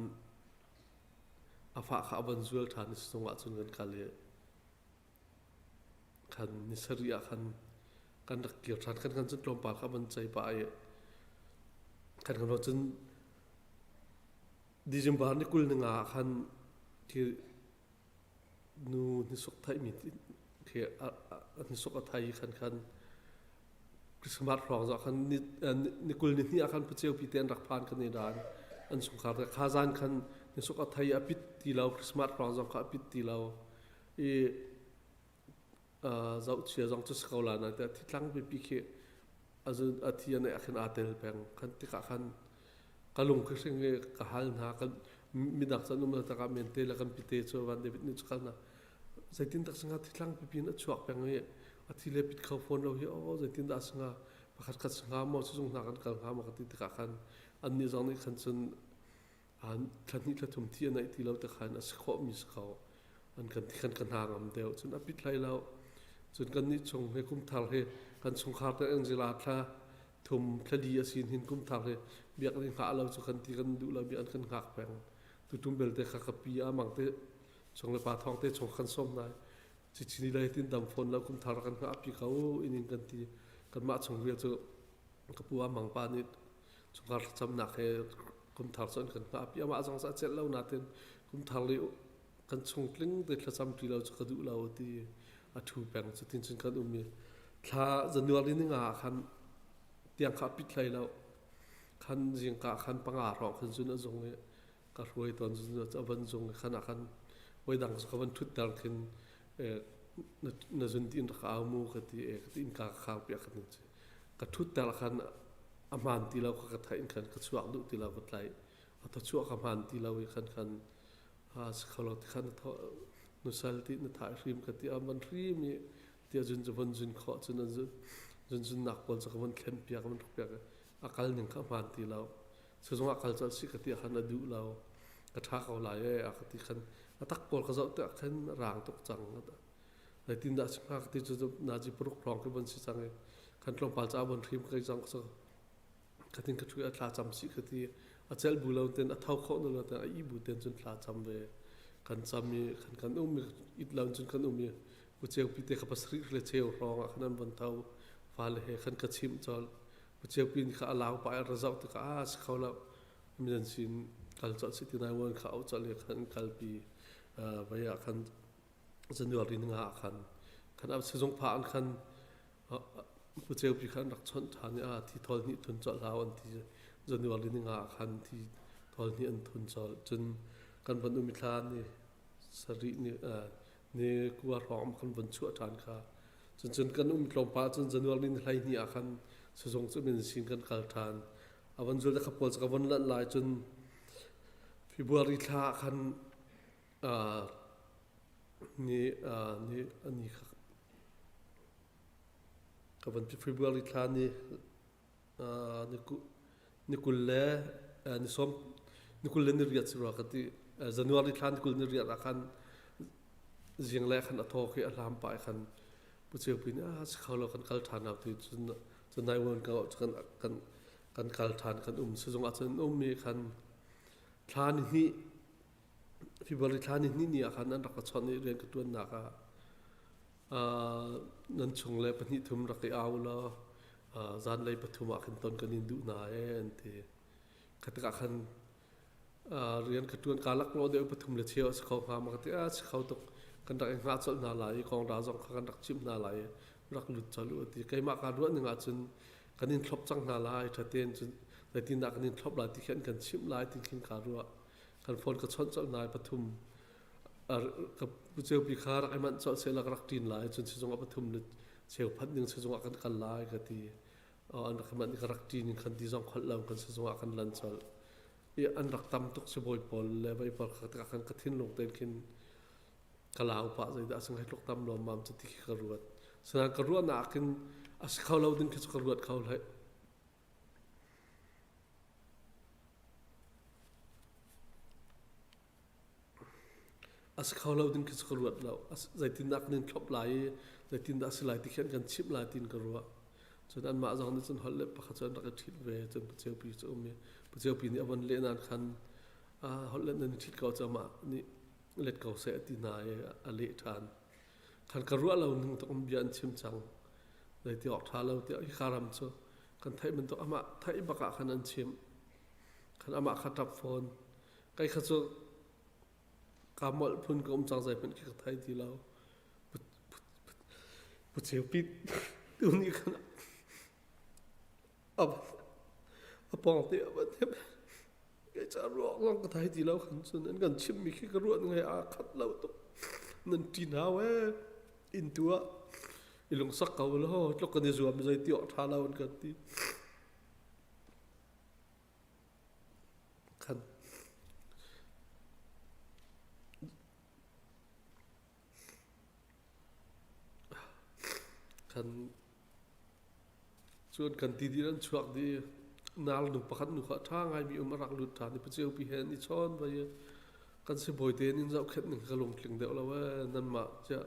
C: a fah kha a van zual ṭhan i sizung ah cun kan kal i Khan ni sarih ah khan kan rak kir ṭhan. Khan kan cun tlawmpal kha van cei pah i khan kan cun December ni 20 ni nga ah khan khi nu hnisuk theihmi khi hnisuk a thai i khan khan Christmas hrawng zong khan ni 20 ni hnih ah khan paceupi te an rak phan kan i dan an chungkhar te kha zan khan nisuk a thai a pit ti lo Christmas hrawng zong kha a pit ti lo i zohchia zong cu si ko la nain thitlang pipi khi a thi an khin aa tel peng khan tikah khan ka lung khi hring i ka hal hna kan midang can um takah men te le kan pite cu van David nih cu kal na zeitin tak singa thitlang pipi in a chuak peng i a thi le pit kho phone lo hi o zeitin dah singa pakhat khat singa maw sizung hna kan kal hnga maw ka ti tikah khan annih zong nih khan cun thla hnih thla thum thi a naih ti lo te khan a si khawhmi si ko an kan ti khan ka hna ngam deuh cun a pit hlei lo cun kan nih chung he kum thar he kan chungkhar te Angela thla thum thla li a sin hin kum thar he biak ni hngah lo cu kan ti kan duh lo biak an kan hngak peng tutum belte kha ka pi a mang te chung le pa thawng te chung kan som nai chichini lai tin dam phone lo kum thar kan hngah pi ko in in kan ti kan mah chung vial cu ka pu a mang pa nih chungkhar thlacamnak he kumthar cu an kan hngahpi amah zong a celh lo nain kumthar li kan chung tling te thlacam ṭi lo cu ka duh lo ti a ṭhu peng cu tin cun kan um i thla January ni nga ah khan tiang kha pit hlei lo khan zingka khan panga hrawng khan zun a zung i ka hruai tawn zun a van zung i khan ah khan voi dang cu ka van ṭhutter khin na zun ti in rak au mu ka ti e ka ti innka ka khar piak ka ti ka ṭhutter khan a hmaan ti lo kha ka theih in khan ka chuak duh ti lo ka tlaih a thachuah ka hmaan ti lo i khan khan a si kho lo ti khan nusal ti na thai hrim ka ti a van hrim i ti a zun cu von zun khawh cun an zun zun zun nak pawl cu ka von thlen piak van piak a kal ning kha hmaan ti lo. Sizung ah kal colh si ka ti ah khan a duh lo. Ka ṭha ko lai ee a ka ti khan a tak pawl ka zoh tikah khan a rang tuk cang. Zeitindah a si hnga ka ti cu nazi paruk hrawng khi von si cang i khan tlawmpal ca von hrim kai cang khatin ka ṭhu i a thla cam si ka ti. A celh bu lo ten a tho khawh na lo ten a ih bu ten cun thla cam ve. Kan cam i khan kan um i it lo cun kan um i Puceupi te kha pasarih le cheu hrawng ah khan an von tho. Fale he khan ka chimh colh. Puceupi nih kha a lau pah i a ra zoh tikah ah si kho lo. Emergency in kal colh si ti nai wan kha auh colh i khan an kalpi. Vai ah khan January ni nga ah khan khan a sizung pha an khan Puceupi kha an rak chawnh ṭhan i ah thi thawl hnih thun colh hau an ti. January ni nga ah khan thi thawl hnih an thun colh. Cun kan von um i thla ni sarih ni ni kua hrawng kan von chuah ṭhan kha. Cun cun kan um tlawmpal cun January ni 12 ah khan sizung cu min sin kan kal ṭhan. A von zul kha pawl cu ka von lanh lai cun February thla ah khan ni ni ani kha ka von February thla ni ni 20 le ni sawm ni 20 le ni riat si rua ka ti. January thla ni 20 ni riat ah khan zinglei ah khan a thaw khi a hlam pah i khan Pu Ceu Pi nih ah si kho lo kan kal ṭhan lo ti cun cun nai wan ka kan kan kan kal ṭhan kan um sizung ah cun um mi khan thla ni hnih February thla ni hnih ni ah khan an rak ka chawnh i rian ka ṭuannak ah nan chung le pahnih thum rak i au law zanlei pathum ah khan ton kan in duh hna ee an ti. Kha tikah khan rian ka ṭuan kaa laklawh deuh pathum le cheu a si kho hnga ma ka ti a si kho tuk kan rak i hngah colh hna lai i kongra zong kha kan rak chimh hna lai i rak lut colh u ti keimah kaa ruah ning ahcun kan in thlop cang hna lai ṭha tein cun zeitindah kan in thlop lai ti khi an kan chimh lai ti khin kaa ruah kan phone ka chawnh colh hna i pathum ka ceupi kha rak i manh colh sehla ka rak ṭin lai cun sizung ah pathum le cheu phanh ding sizung ah kan kal lai ka ti an rak i manh ka rak ṭin in khan ti zong kholh lo kan sizung ah kan lan colh i an rak tam tuk sibawi pawl le vai pawl kha tikah khan ka thinlung tein khin ka lau pah zeidah a si tluk tam lawmmam cu ti khi ka ruat sinain ka ruahnak khin a si kho lo ding khi cu ka ruat kho hlei A si kho lo ding khi cu ka ruat lo. Zeitindah kan in thlop lai i zeitindah a si lai ti khi an kan chimh lai tiin ka ruah. Cun anmah zong nih cun holh le pakhat cu an rak i ṭhit ve. Cun Paceupi cu a um i Paceupi nih a von leh nain khan holh le nan i ṭhit ko cu amah nih let ko seh a ti hna i a leh ṭhan. Khan ka ruah lo ning tuk in bia an chim cang. Zeiti awk ṭha lo tiah hika ram cu kan theih bantuk amah theih bak ah khan an chimh. Khan amah kha ṭap fawn. Kei kha cu kaa molh phun ka um cang zeihmanh khi ka thei ti lo. Pu Ceupi tu nih khan a pawng te a van them. Kei ca ruak zong ka thei ti lo khan cun an kan chimmi khi ka ruah ning he aa khat lo tuk. Nan ṭin hau ee. Inn tu ah i lungsak ko law tluk kan i zuam zei ti awk ṭha lo an kan ti. Khan khan cun kan ti dih an chuak dih nal nu pakhat nu kha ṭha ngaimi um a rak lut ṭhan i paceupi he an i chawn vai i kan sibawi te in zohkhenh ning ka lungtling deuh lo ee nanmah ciah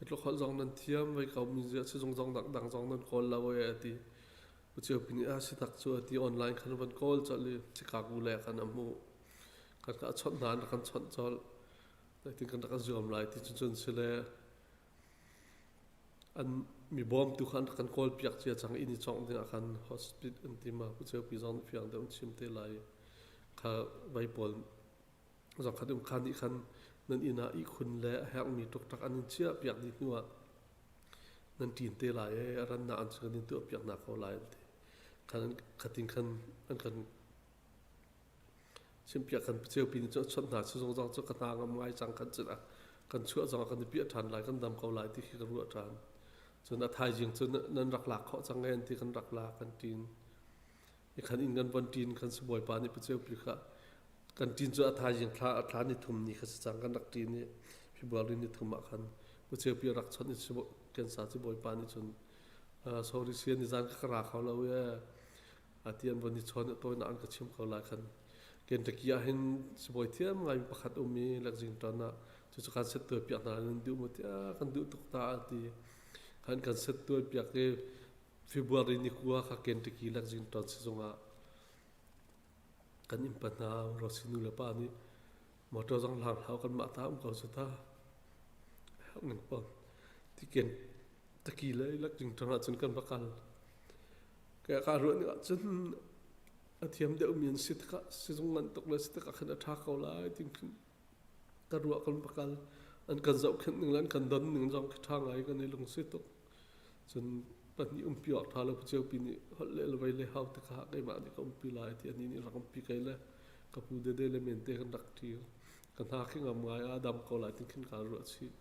C: tluk holh zong nan thiam vai ko mi ziah sizung zong dang zong nan kawl lo ee a ti. Uceupi nih a si tak cu a ti online khan van kawl colh i Chicago le khan a hmuh. Kan ka chawnh hna an rak kan chawnh colh. Zeitin kan rak zuam lai ti cu cun si le an mi bawmtu kha an rak kan kawl piak cia cang inn i cawngh ding ah khan hospital an ti ma Uceupi zong nih fiang deuh an chim te lai kha vai pawl zong khan um kha nih khan nan inn ah ihkhun le a herhmi ṭukṭak an in chiah piak dih hnu ah nan ṭin te lai ee a rannak an kan in tuahpiak hna ko lai an ti. Khan khatin khan an kan chimpiak kan ceupi nih cun a chawnh hna sizung zong cu ka hna ngam ngai cang kan cun kan chuah zong ah kan i piah ṭhan lai kan dam ko lai ti khi ka ruah ṭhan. Cun a thaizing cu nan rak lak khawh cang ee an ti kan rak lak kan ṭin. I khan inn kan von ṭin kan sibawipa nih paceupi kha kan ṭin cu a thaizing thla a thla ni thum ni kha si cang kan rak ṭin i February ni thum ah khan paceupi a rak chawnh i cancer sibawipa nih cun sorry sian ni zan ka ra kho lo ee. Ati an von i chawn i tawinak an ka chim ko lai khan. Kentucky ah hin sibawi thiam ngai pakhat um i Lexington ah cucu kan set tuai piak hna nan duh maw tiah kan duh tuk ta a ti. Khan kan set tuai piak i February ni kua kha Kentucky Lexington sizung ah kan innpa hna Rossi nu le pa nih motor zong hlang hlau kan mah ta um ko su ta ning pon ti ken taki le Lexington ah cun kan va kal. Ka ka ruah ning ah cun a thiam deuh mi an si tikah sizung ngan tuk le si tikah khan a ṭha ko lai ti khin ka ruah kan va kal. An kan zohkhenh ning le an kan don ning zong khi ṭha ngai kan i lungsi tuk. Cun pahnih umpi awk ṭha lo ciopi nih holh le le vei le hau tikah keimah nih ka umpi lai ti anih nih rak umpi kei le ka pu dede le mente kan rak ṭi. Ka hna khi ngam ngai a dam ko lai tin khin kaa ruah chih.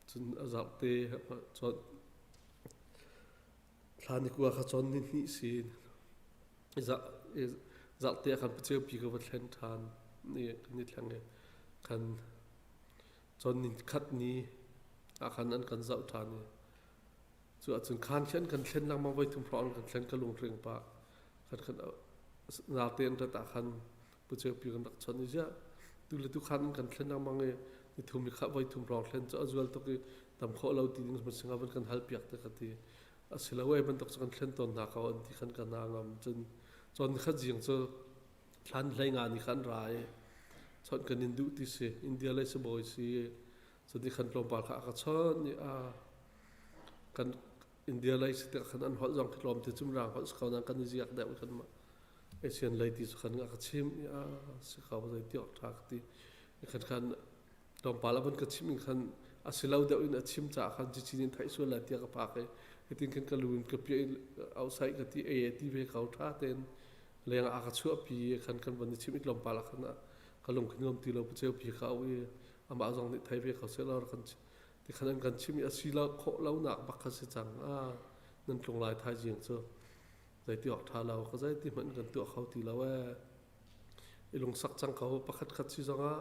C: Cun a zarhte cun thla ni kua kha cawn ni hnih si zarhte ah khan paceupi ka va thlen ṭhan i kan i thleng i khan cawn ni khat ni ah khan an kan zoh ṭhan i cu ahcun khan khi an kan thlen lengmang voi thum hrawng an kan thlen ka lungring pah khan khan narte an rat ah khan puceupi kan rak chawnh i ziah tu le tu khan an kan thlen lengmang i ni thum i kha voi thum hrawng thlen cu a zual tuk i tam khawh lo ti ding singa van kan hal piak te ka ti asilo ei bantuk cu kan thlen tawn hna ko an ti khan ka na ngam cun cun khat zing cu thlan hlei nga ni khan ra i chawnh kan in duh ti si India lei sibawi si cun khan tlawmpal kha a ka chawnh i a kan India lei si tikah khan an holh zong khi tlawm te cum rang holh si ko nain kan i ziak deuh khan ma Asian lei ti cu khan a ka chim i a si ko zei ti awk ṭha ka ti khan khan tlawmpal a van ka chim in khan a si lo deuh in a chim caah khan cici in theih sual lai tiah ka phak i hitin khan ka lu in ka piah i outside ka ti ei ti ve ko ṭha tein leng ah a ka chuahpi i khan kan van i chim i tlawmpal ah khan ka lung khin ngam ti lo paceu pi ka au i amah zong nih thei ve ko seh law kan ti khan an kan chim i a si lo khawh lo nak bak kha si cang a nan tlung lai thaizing cu zeiti awk ṭha lo ka zeiti hmanh kan tuah kho ti lo ee i lungsak cang ko pakhat khat si zongah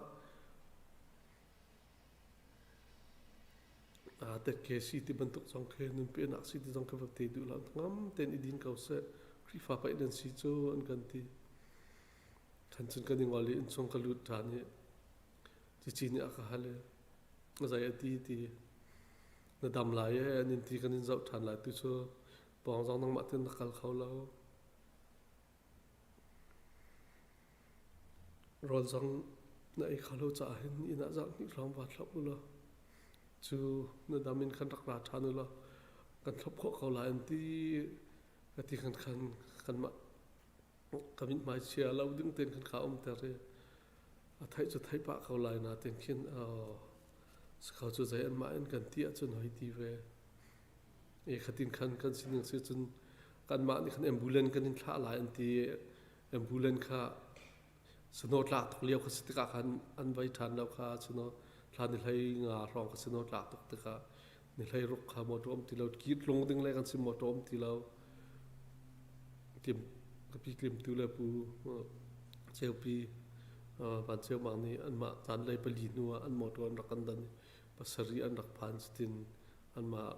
C: tet ke si ti bantuk zong khi nun penak si ti zong khi va te duh lo ngam ten i din ko seh Khrihfa paih nan si cu an kan ti khan cun kan i ngol i innchung ka lut ṭhan i cici nih a ka hal i zei a ti ti na dam lai e an in ti kan in zoh ṭhan lai tu cu pawng zong nangmah ten na kal kho lo Rawl zong na ei kho lo caah hin inn ah zarhhnih hrawng vaa thlop u law cu na dam in khan rak ra ṭhan u law kan thlop khawh ko lai an ti. Ka ti khan khan kanmah ka mithmai chia lo ding tein khan kaa umter i a theih cu theih pah ko lai nain khin si kho cu zei anmah in kan ti ahcun hoi ti ve. E khatin khan kan sining si cun kanmah nih khan ambulance kan in thlah lai an ti i ambulance kha snow tlak tuk lio kha si tikah khan an vai ṭhan lo kha snow thla ni hlei nga hrawng kha snow tlak tuk tikah ni hlei ruk kha motor um ti lo kit lung ding le kan si motor um ti lo kim ka pi klim tu le pu ceupi van ceu mang nih anmah caan lei pali hnu ah an motor an rak kan dan pasarih an rak phan cutin anmah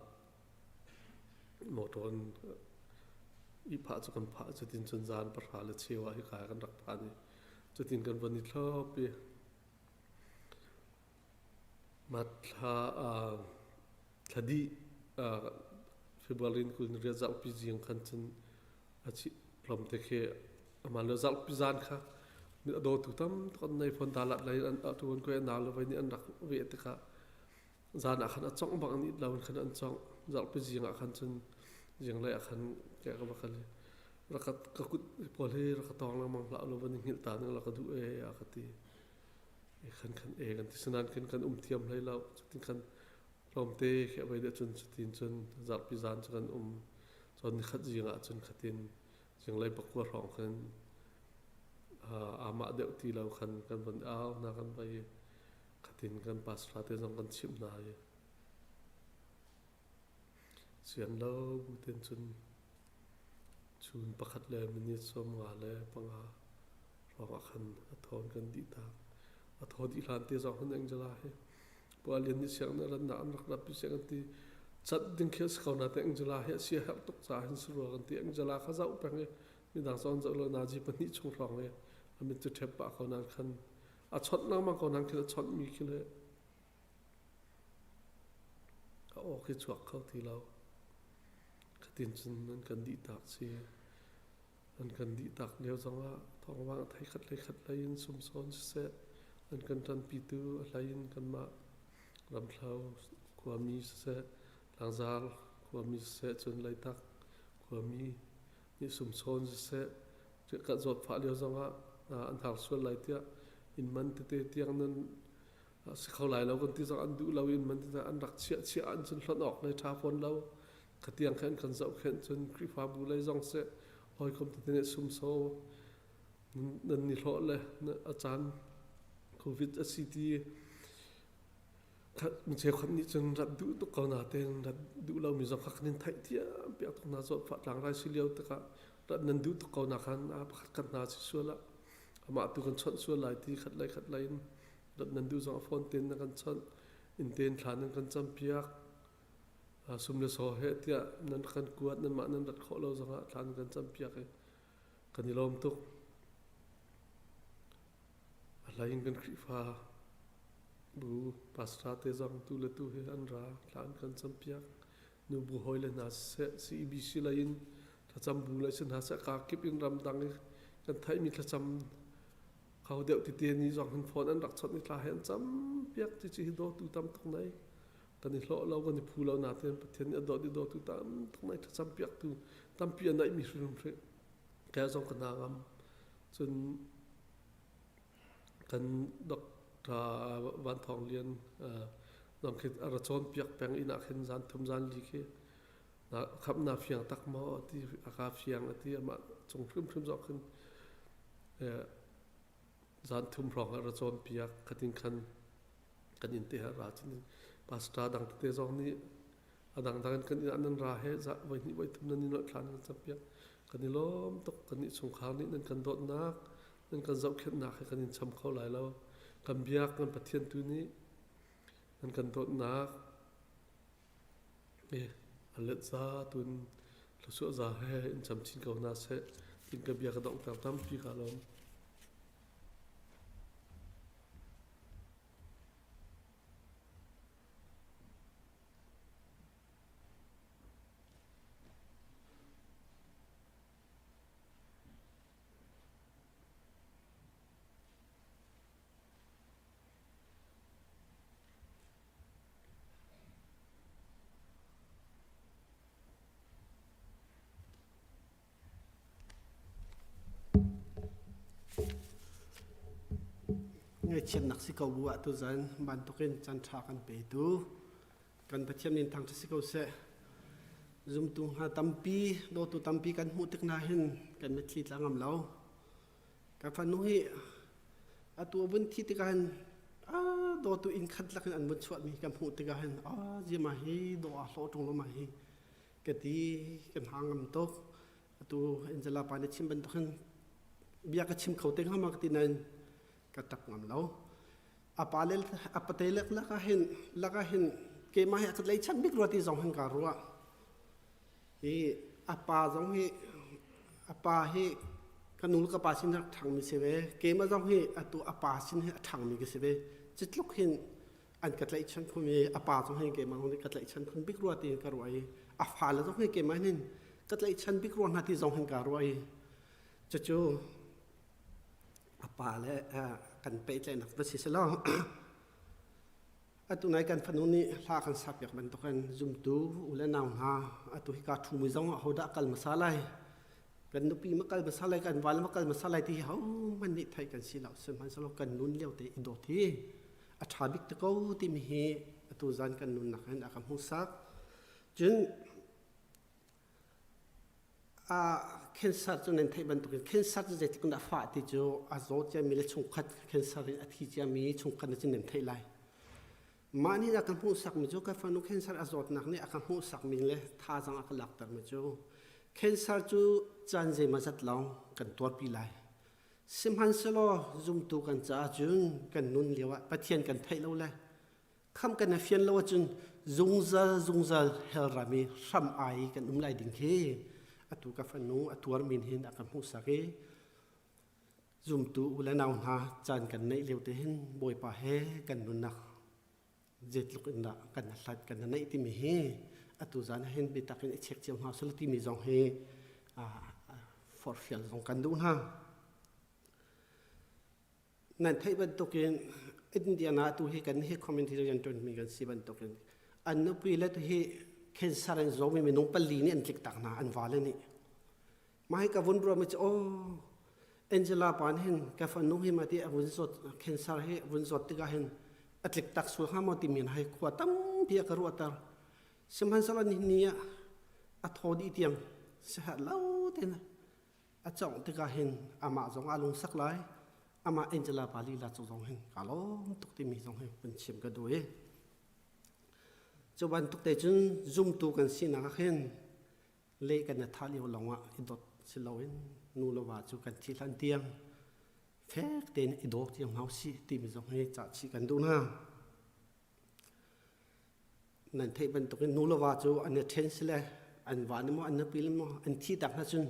C: motor in ihphah cu kan phah cutin cun zan pahra le cheu ah hika kan rak phan i cutin kan von i thlop i mah thla thla dih February 20 riat zarhpi zing khan cun a chih hlom te khi aman le zarhpi zan kha a dawtu tam tuk an nei fawn dalat lei an atu an koi an nau le vai nih an rak veh tikah Zan ah khan a congh bak an it lo in khan an congh. Zarhpi zing ah khan cun zinglei ah khan ke ka va kal i rak ka kut pawl hi rak ka tawng lengmang hlah law van i hngilh ta ning la ka duh ee a ka ti. E khan khan e kan ti sanan khin kan um thiam hlei lo. Cutin khan tlawmte khi a vei deuh cun cutin cun zarhpi zan cu kan um. Cun nikhat zing ah cun khatin zinglei pakua hrawng khan amah deuh ti lo khan kan van au na kan vai i Khatin kan pastor te zong kan chimh hna i sian lo bu ten cun chun pakhat le minute 55 hrawng ah khan a thawn kan dih tak. A thaw dih hlan te zong hin Angela hi Pu Alian nih sianginn a rannak an rak rap i siang an ti cat ding khi a si ko na te Angela hi a sia herh tuk caah hin si rua kan ti Angela kha zoh peng i. Midang zong zoh lo nazi pahnih chung hrawng i a mit cu ṭhep pah ko nain khan a chawnh lengmang ko nain khin a chawnhmi khi le a aw khi chuak kho ti lo. Khatin cun an kan dih tak si. An kan dih tak lio zongah thawngvang thei khat lei khat lei in sumsawn siseh an kan ṭanpitu a hlei in kanmah Ramthlo khuami siseh Tlangzar khuami siseh cun Leitak khuami nih sumsawn siseh kan zawtfah lio zongah an har sual lai tiah inn man tete tiang nan si kho lai lo kan ti zong an duh lo inn man tete an rak chiah chiah an cun hlonh awk le ṭha fawn lo khatiang khan kan zohkhenh cun Khrihfabu lei zong seh hawikom tete nih sumsaw nan ni hlawh le a caan COVID a si ti Cheukhat nih cun rat duh tuk ko nain rat duh lomi zong kha kan in theih thiam piak tuk hna. Zawtfah tlangrai si lio tikah rat nan duh tuk ko na khan a pakhat khat hna si sual ah amah tu kan chawnh sual lai ti khat lei khat lei in rat nan duh zong a phone tein na kan chawnh inn tein thla nan kan campiak sum le saw he tiah nan kan kuat nanmah nan rat khawh lo zongah thla nan kan campiak i kan i lawm tuk. A hlei in kan Khrihfa bu pastor te zong tu le tu hi an ra thla an kan campiak. Nubu hawi le hna siseh CEBC lei in thlacam bu lei si hna seh ka kip in ramdang i kan theihmi thlacam kho deuh tete ni zong hin phone an rak chawnh i thla he an campiak ti ci hi dawtu tam tuk nei kan i hlawh lo kan i phu lo nain Pathian nih a dawt i dawtu tam tuk nei thlacam piaktu tampi a neihmi hrim hrim kei zong ka hna ngam cun Kan Dr. Van Thawng Lian zong khi a ra cawnpiak peng inn ah khin zan thum zan li khi khamh na fiang tak maw a ti a ka fiang a ti amah cung hrimhrim zong khin zan thum hrawng a ra cawnpiak khatin khan kan inn te ha ra cun pastor dang tete zong nih a dangdang in kan inn ah nan ra he voi hnih voi thum nan i nolh thlan nan campiak kan i lawm tuk kan nih chungkhar nih nan kan dawtnak nan kan zohkhenhnak he kan in cham kho lai lo kan biak kan Pathian tu nih nan kan dawtnak e a let za tun thluachuah za he in cham chin ko hna seh tin ka bia ka donghter tampi ka lawm.
F: Ngaihchiatnak si ko bu ah tuzan bantukin caan ṭha kan petu kan Pathian min thangṭhat si ko seh. Zumtu hna tampi, dawtu tampi kan hmuh tik hna hin kan mitthli tla ngam lo. Ka fanu hi atu a vun thi tikah hin dawtu inn khat lakin an vun chuahmi kan hmuh tikah hin zima hi dawh aa hlawh ṭung lo ma hi ka ti kan ha ngam tuk. Atu Angela pa nih chim bantuk hin bia ka chim kho te hnga ma ka ti nain ka ṭap ngam lo. A pa le a pate le lakah hin lakah hin keimah hi a ka tleichan bik rua ti zong hin kaa ruah. Hi a pa zong hi a pa hi ka nu le ka pa sin rak ṭhangmi si ve. Keimah zong hi atu a pa sin hi a ṭhangmi ka si ve. Cu tluk hin an ka tlaihchan khun i a pa zong hin keimah zong nih ka tlaihchan khun bik rua ti ka ruah i a fale zong hi keimah hin ka tlaihchan bik rua hna ti zong hin ka ruah i cucu a pa le kan pehtlaihnak va si selaw atu nai kan fanu nih hla kan sakpiak bantukin zumtu u le nau hna atu hi ka ṭhumi zong ahodah kal hmasa lai kan nupi ma kal hmasa lai kan val ma kal hmasa lai ti hi hohmanh nih theih kan si lo sihmanhsehlaw kan nun lio te i dawt hi a ṭha bik te ko timi hi atu zan kan nunnak hin a ka hmuhsak cun a cancer cu nan theih bantukin cancer cu zeitluk in dah a fah ti cu a zaw ciami le chungkhat cancer in a thi ciami chungkhat nih cun nan theih lai mah nih a ka hmuhsakmi cu ka fanu cancer a zawtnak nih a ka hmuhsakmi le thazaang a ka laktermi cu cancer cu caan zeimawzat lawng kan tuarpi lai Sihmanhsehlaw zumtu kan caah cun kan nun lioah Pathian kan theih lo le khamh kan i fian lo ahcun zungzal zungzal hell ram i hram ai kan um lai ding khi Atu ka fanu a tuar min hin a ka hmuhsak i zumtu u le nau hna caan kan neih lio te hin Bawipa he kan nunnak zeitluk in dah kan hlat kan neih timi hi atu zan ah hin biatak in i check cio hna sila timi zong hi forhfial zong kan duh hna. Nan theih bantukin Indiana tu hi kan hi community rianṭuanmi kan si bantukin an nupi le tu hi cancer an zawmi minung pali nih an tlik tak hna an vale nih. Mah hi ka vun ruahmi cu aw Angela pa nih hin ka fanu hi mah ti a vun zawt cancer hi a vun zawt tikah hin a tlik tak sual hnga maw timi hna hi khua tampi a ka ruahter. Sihmanhsehlaw nihin ni ah a thaw dih tiang siaherh lo tein a cawngh tikah hin amah zong aa lungsak lai amah Angela pa lila cu zong hin kaa lawm tuk timi zong hi vun chim ka duh i cu bantuk te cun zumtu kan sinak ah khin le kan i thah lio lawngah i dawt si loin nu le va cu kan thi hlan tiang fek tein i daw tiang hna usih timi zong hi cah chih kan duh hna. Nan theih bantukin nu le va cu an i ṭhen sile an va nih maw an nupi nih maw an thih tak hna cun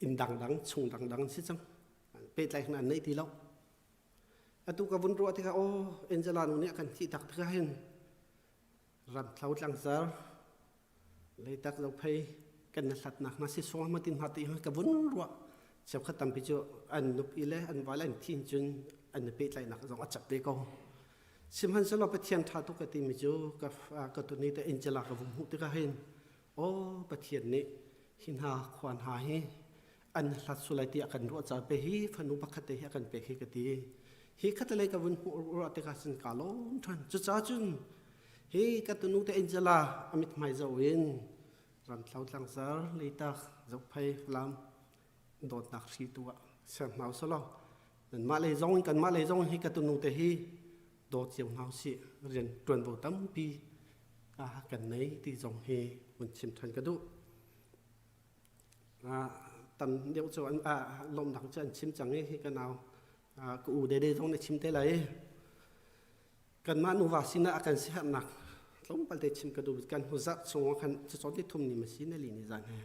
F: inn dangdang chung dangdang an si cang. Pehtlaihnak an neih ti lo. Atu ka vun ruah tikah aw Angela nu nih a kan thih tak tikah hin ramthlo tlangzar leitak zophei kan na hlatnak hna si sung ma tin hna ti ka vun ruah cheukhat tampi cu an nupi le an va le an thi cun an i pehtlaihnak zong a cat ve ko sihmanhsehlaw Pathian ṭha tuk ka timi cu ka ka tuni te Angela ka vung hmuh tikah hin aw Pathian nih hi hna khua hna hi an hlat sulai tiah kan ruah ca pe hi fanu pakhat te hi a kan pek hi ka ti hi khatalei ka vun hmuh ruah tikah cun ka lawm ṭhan cucaah cun hi ka tunu te Angela a mithmai zoh in ramthlo tlangzar leitak zophei falam dawtnak hri tu ah ser hna usalaw nanmah lei zong in kanmah lei zong hi ka tunu te hi dawt cio hna usih rian ṭuanvo tampi kan nei ti zong hi vun chim ṭhan ka duh. Tam deuh cu an lawmhnak cu an chim cang i hi ka nau ka u dede zong nih chim te lai. Kanmah nuva sinah a kan siaherhnak tlawmpal te chim ka duh. Kan hnu zarh chung ah khan cacawn ni thum ni ma si na li ni zan he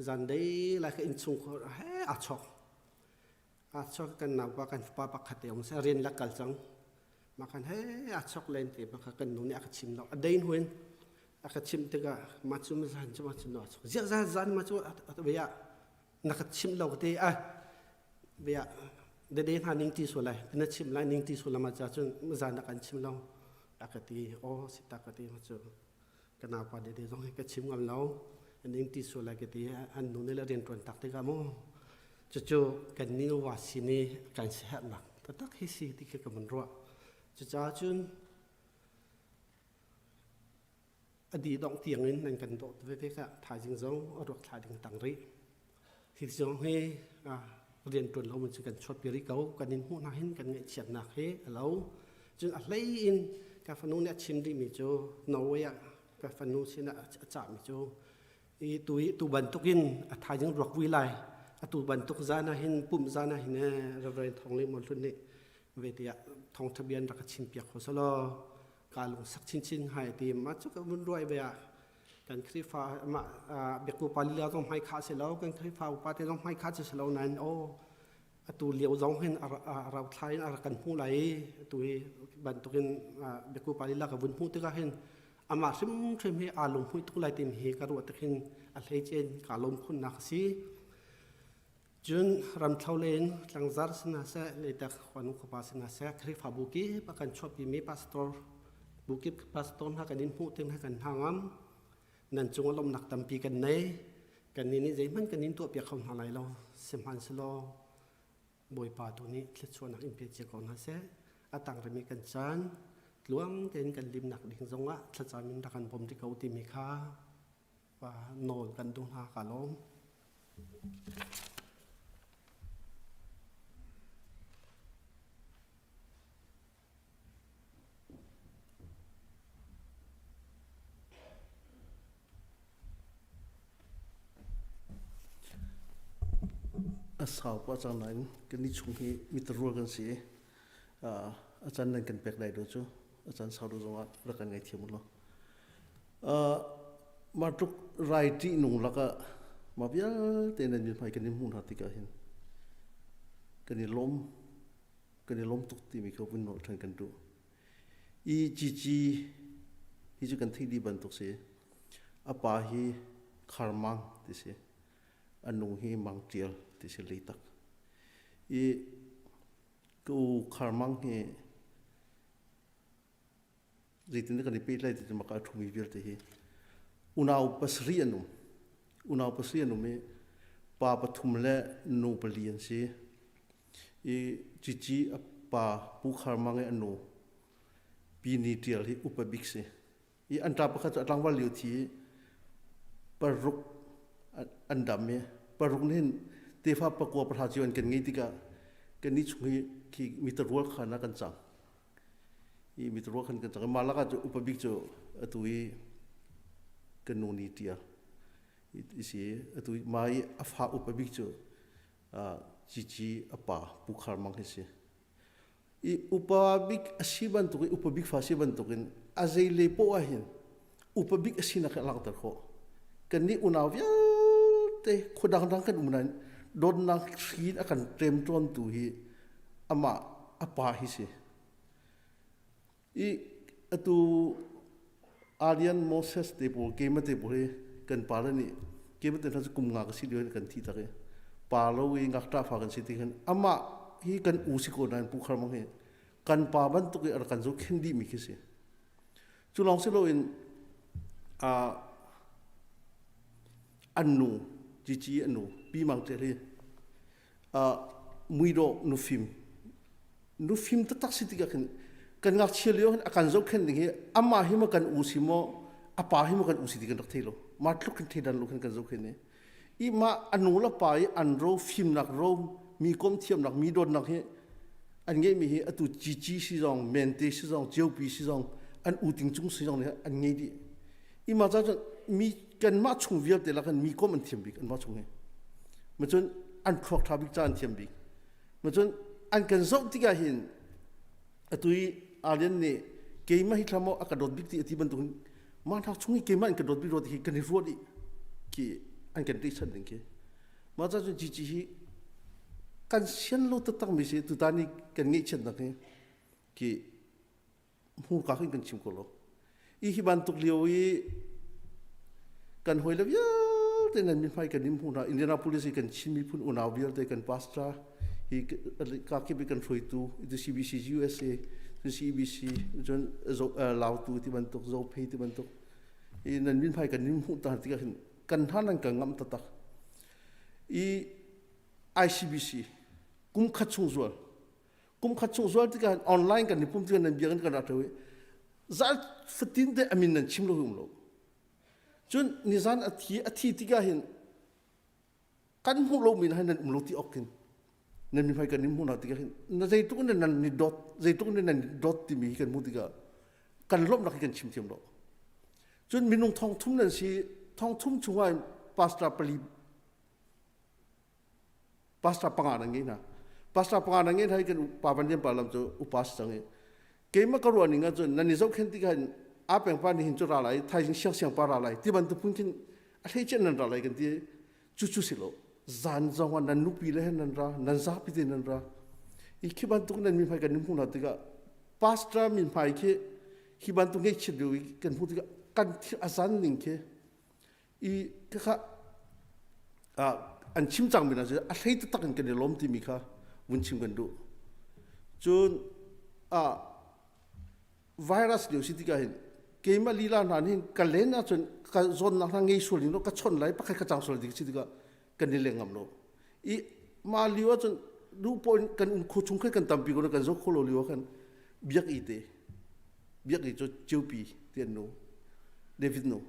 F: zan dei lai ka innchungkhar he aa chawk. Aa chawk kan naupa kan fapa pakhat te um seh rian la kal cang. Mah khan he aa chawk len te mah kha kan nu nih a ka chim lo. A dei hnu in a ka chimh tikah mah cu zan cu mah cu nu ziah zan zan mah cu ve ah na ka chimh lo te a ve ah dede hna ning ti sual lai na chimh lai ning ti sual ma cha cun zan na kan chim lo a ka ti aw si ta ka ti ma cu ka naupa dede zong hi ka chim ngam lo ning ti sual lai ka ti an nu nih le rian ṭuan tak tikah mu cucu kan ni wa si ni kan siaherhnak taktak hi si ti khi ka mun ruah cucaah cun A dih dongh tiangin nan kan dawt veve ka thaizing zong a ruak thla ding tang rih. Hi zong hi rianṭuan lo cu kan chuahpi rih ko. Kan in hmuh hna hin kan ngaihchiatnak hi a lo. Cun a hlei in ka fanu nih a chim rihmi cu Norway ah ka fanu sinah a cahmi cu i tu i tu bantukin a thaizing ruak vui lai. Atu bantuk zan ah hin pumh zan ah hin Reverend Thawng Le Mon Hlun nih ve tiah thawngṭha bia an rak ka chimpiak kho selaw kaa lungsak chinchin hai ti mah cu ka vun ruai ve ah kan Khrihfa mah biaktu pa lila zong hmai khah si lo kan Khrihfa upa te zong hmai khah si lo nain aw atu lio zong hin a rau thla in a rak kan hmuh lai i atu hi bantukin biaktu pa lila ka vun hmuh tikah hin amah hrimhrim hi aa lunghmuih tuk lai timi hi ka ruah tik hin a hleice in kaa lawm khunnak a si. Cun ramthlo len tlangzar si hna seh, leitak khuanu khuapa si hna seh, Khrihfabu kip a kan chuahpimi pastor bu kip pastor hna kan in hmuh tik hna kan hna ngam. Nan cung ah lawmhnak tampi kan nei. Kannih nih zeihmanh kan in tuahpiak kho hna lai lo. Sihmanhsehlaw Bawipa tu nih thluachuahnak in pe cio ko hna seh. A tang rimi kan caan tluang tein kan limnak ding zongah thlacam in rak kan bawm rih ko timi kha nawl kan duh hna ka lawm.
G: A sau pah cang nain kan ni chung hi mitarual kan si i a can nan kan pek lai lo cu a can sau lo zongah rak kan ngaithiam u law. Mah tluk rai ṭihnung lakah mah vialte nan mithmai kan in hmuh hna tikah hin kan i lawm kan i lawm tuk timi kha vun nolh ṭhan kan duh. EGG hi cu kan theih dih bantuk si. A pa hi Khar Mang ti si. A nu hi Mang Ṭial ti si Leitak. I ka u Khar Mang hi zeitin kan i pehtlai ti cu maka a ṭhumi vialte hi unau pasarih an um. Unau pasarih an um i pa pathum le nu pali an si. I cici a pa Pu Khar Mang i a nu Pi Ni Ṭial hi upa bik si. I an ṭa pakhat cu a tlangval lio thi i paruk an dam i paruk nih hin tefa pakua pahra cio an kan ngei tikah kannih chung hi khi mitarual khan ah kan cang. I mitarual khan kan cang. Mah lakah cu upa bik cu atu i kan nu ni ṭial i si atu mah i a fa upa bik cu Cici a pa Pu Khar Mang hi si. I upa bik a si bantuk i upa bik fa si bantukin a zei le poah ah hin upa bik a sinak hi a langhter khawh. Kannih unau vialte khua dangdang kan um nain dawtnak hri in a kan ṭemṭawntu hi amah a pa hi si. I atu Aryan Moses te pawl keimah te pawl hi kan pale nih keimah te hna cu kum nga ka si lio in kan thi tak i pa lo i ngakṭah fa kan si ti khan amah hi kan u si ko nain Pu Khar Mang hi kan pa bantuk i a rak kan zohkhenh dihmi khi si. Cu lawng si loin uh, an nu Cici an nu Pi Mang Ṭial hi uh, muidawh nufim nufim taktak si tikah khin kan ngakchia lio hin a kan zohkhenh ding hi amah hi maw kan u si maw a pa hi maw kan u si ti kan rak thei lo ma tluk khin theidan lo khin kan zohkhenh i i ma a nu le pa i an ro fimnak ro mi kom thiamnak mi dawtnak hi an ngeihmi hi atu cici si zong mente si zong ceupi si zong an u ting cung si zong nih an ngei dih i ma ca cun mi kanmah chung vialte lakhin mi kom an thiam bik anmah chung hi ma cun an thluak ṭha bik ca an thiam bik ma cun an kan zoh tikah hin atu i Aryan nih keimah hi thla maw a ka dawt bik ti a ti bantuk in mah hna chung i keimah in ka dawt bik rua ti hi kan i ruah dih khi an kan tihchan ding khi mah ca cun cici hi kan sian lo taktak mi si tutan i kan ngeihchiatnak hi khi hmurka khin kan chim ko lo i hi bantuk lio i kan hawi le vialte nan mithmai kan in hmu hna Indianapolis i kan Chin miphun unau vialte kan pastor hi kakip i kan hruaitu itu CBC USA cun CBC cun Lautu ti bantuk Zophei ti bantuk i nan mithmai kan in hmuh ta tikah hin kan hna nan kan ngamh taktak i ICBC kum khat chung zual kum khat chung zual tikah online kan i pum tikah nan biakinn kan rak ṭo i zal fatin te amin nan chim lo um lo cun nizan a thi a thi tikah hin kan hmuh lo mi hin nan um lo ti awk hin nan mi hmai kan in hmuh na tikah hin na zeitluk in nan ni dawt zeitluk in nan dawt timi hi kan hmuh tikah kan lawmhnak hi kan chim thiam lo cun minung thong thum nan si thong thum chungah pastor pali Pastor panga nan ngei hna. Pastor panga nan ngei hna i kan pa Van Lian Pa lam cu upa si cang i keimah ka ruah ning ahcun nan i zohkhenh tikah hin a peng pa nih hin cu ra lai thaizing siang siang pa ra lai ti bantuk phun khin a hleice nan ra lai kan ti cu cu si lo zan zong ah nan nupi le he nan ra nan zapi te nan ra i khi bantuk nan mi hmai kan hmuh hna tikah pastor min hmai khi hi bantuk ngeihchiat lio i kan hmuh tikah kan thil a zan ning khi i khakha an chim cangmi hna cu a hlei taktak in kan i lawm timi kha vun chim kan duh. Cun virus lio si tikah hin keimah lila hna nih ka len ahcun ka zawnnak hna ngei sual ding ka chawnh lai pakhat ka cang sual ding si tikah kan i leng ngam lo. I mah lio ahcun duh poh in kan um kho chung khan kan tampi ko kan zoh kho lo lio ah khan biak i te biak i cu ceupi ti an nu David nu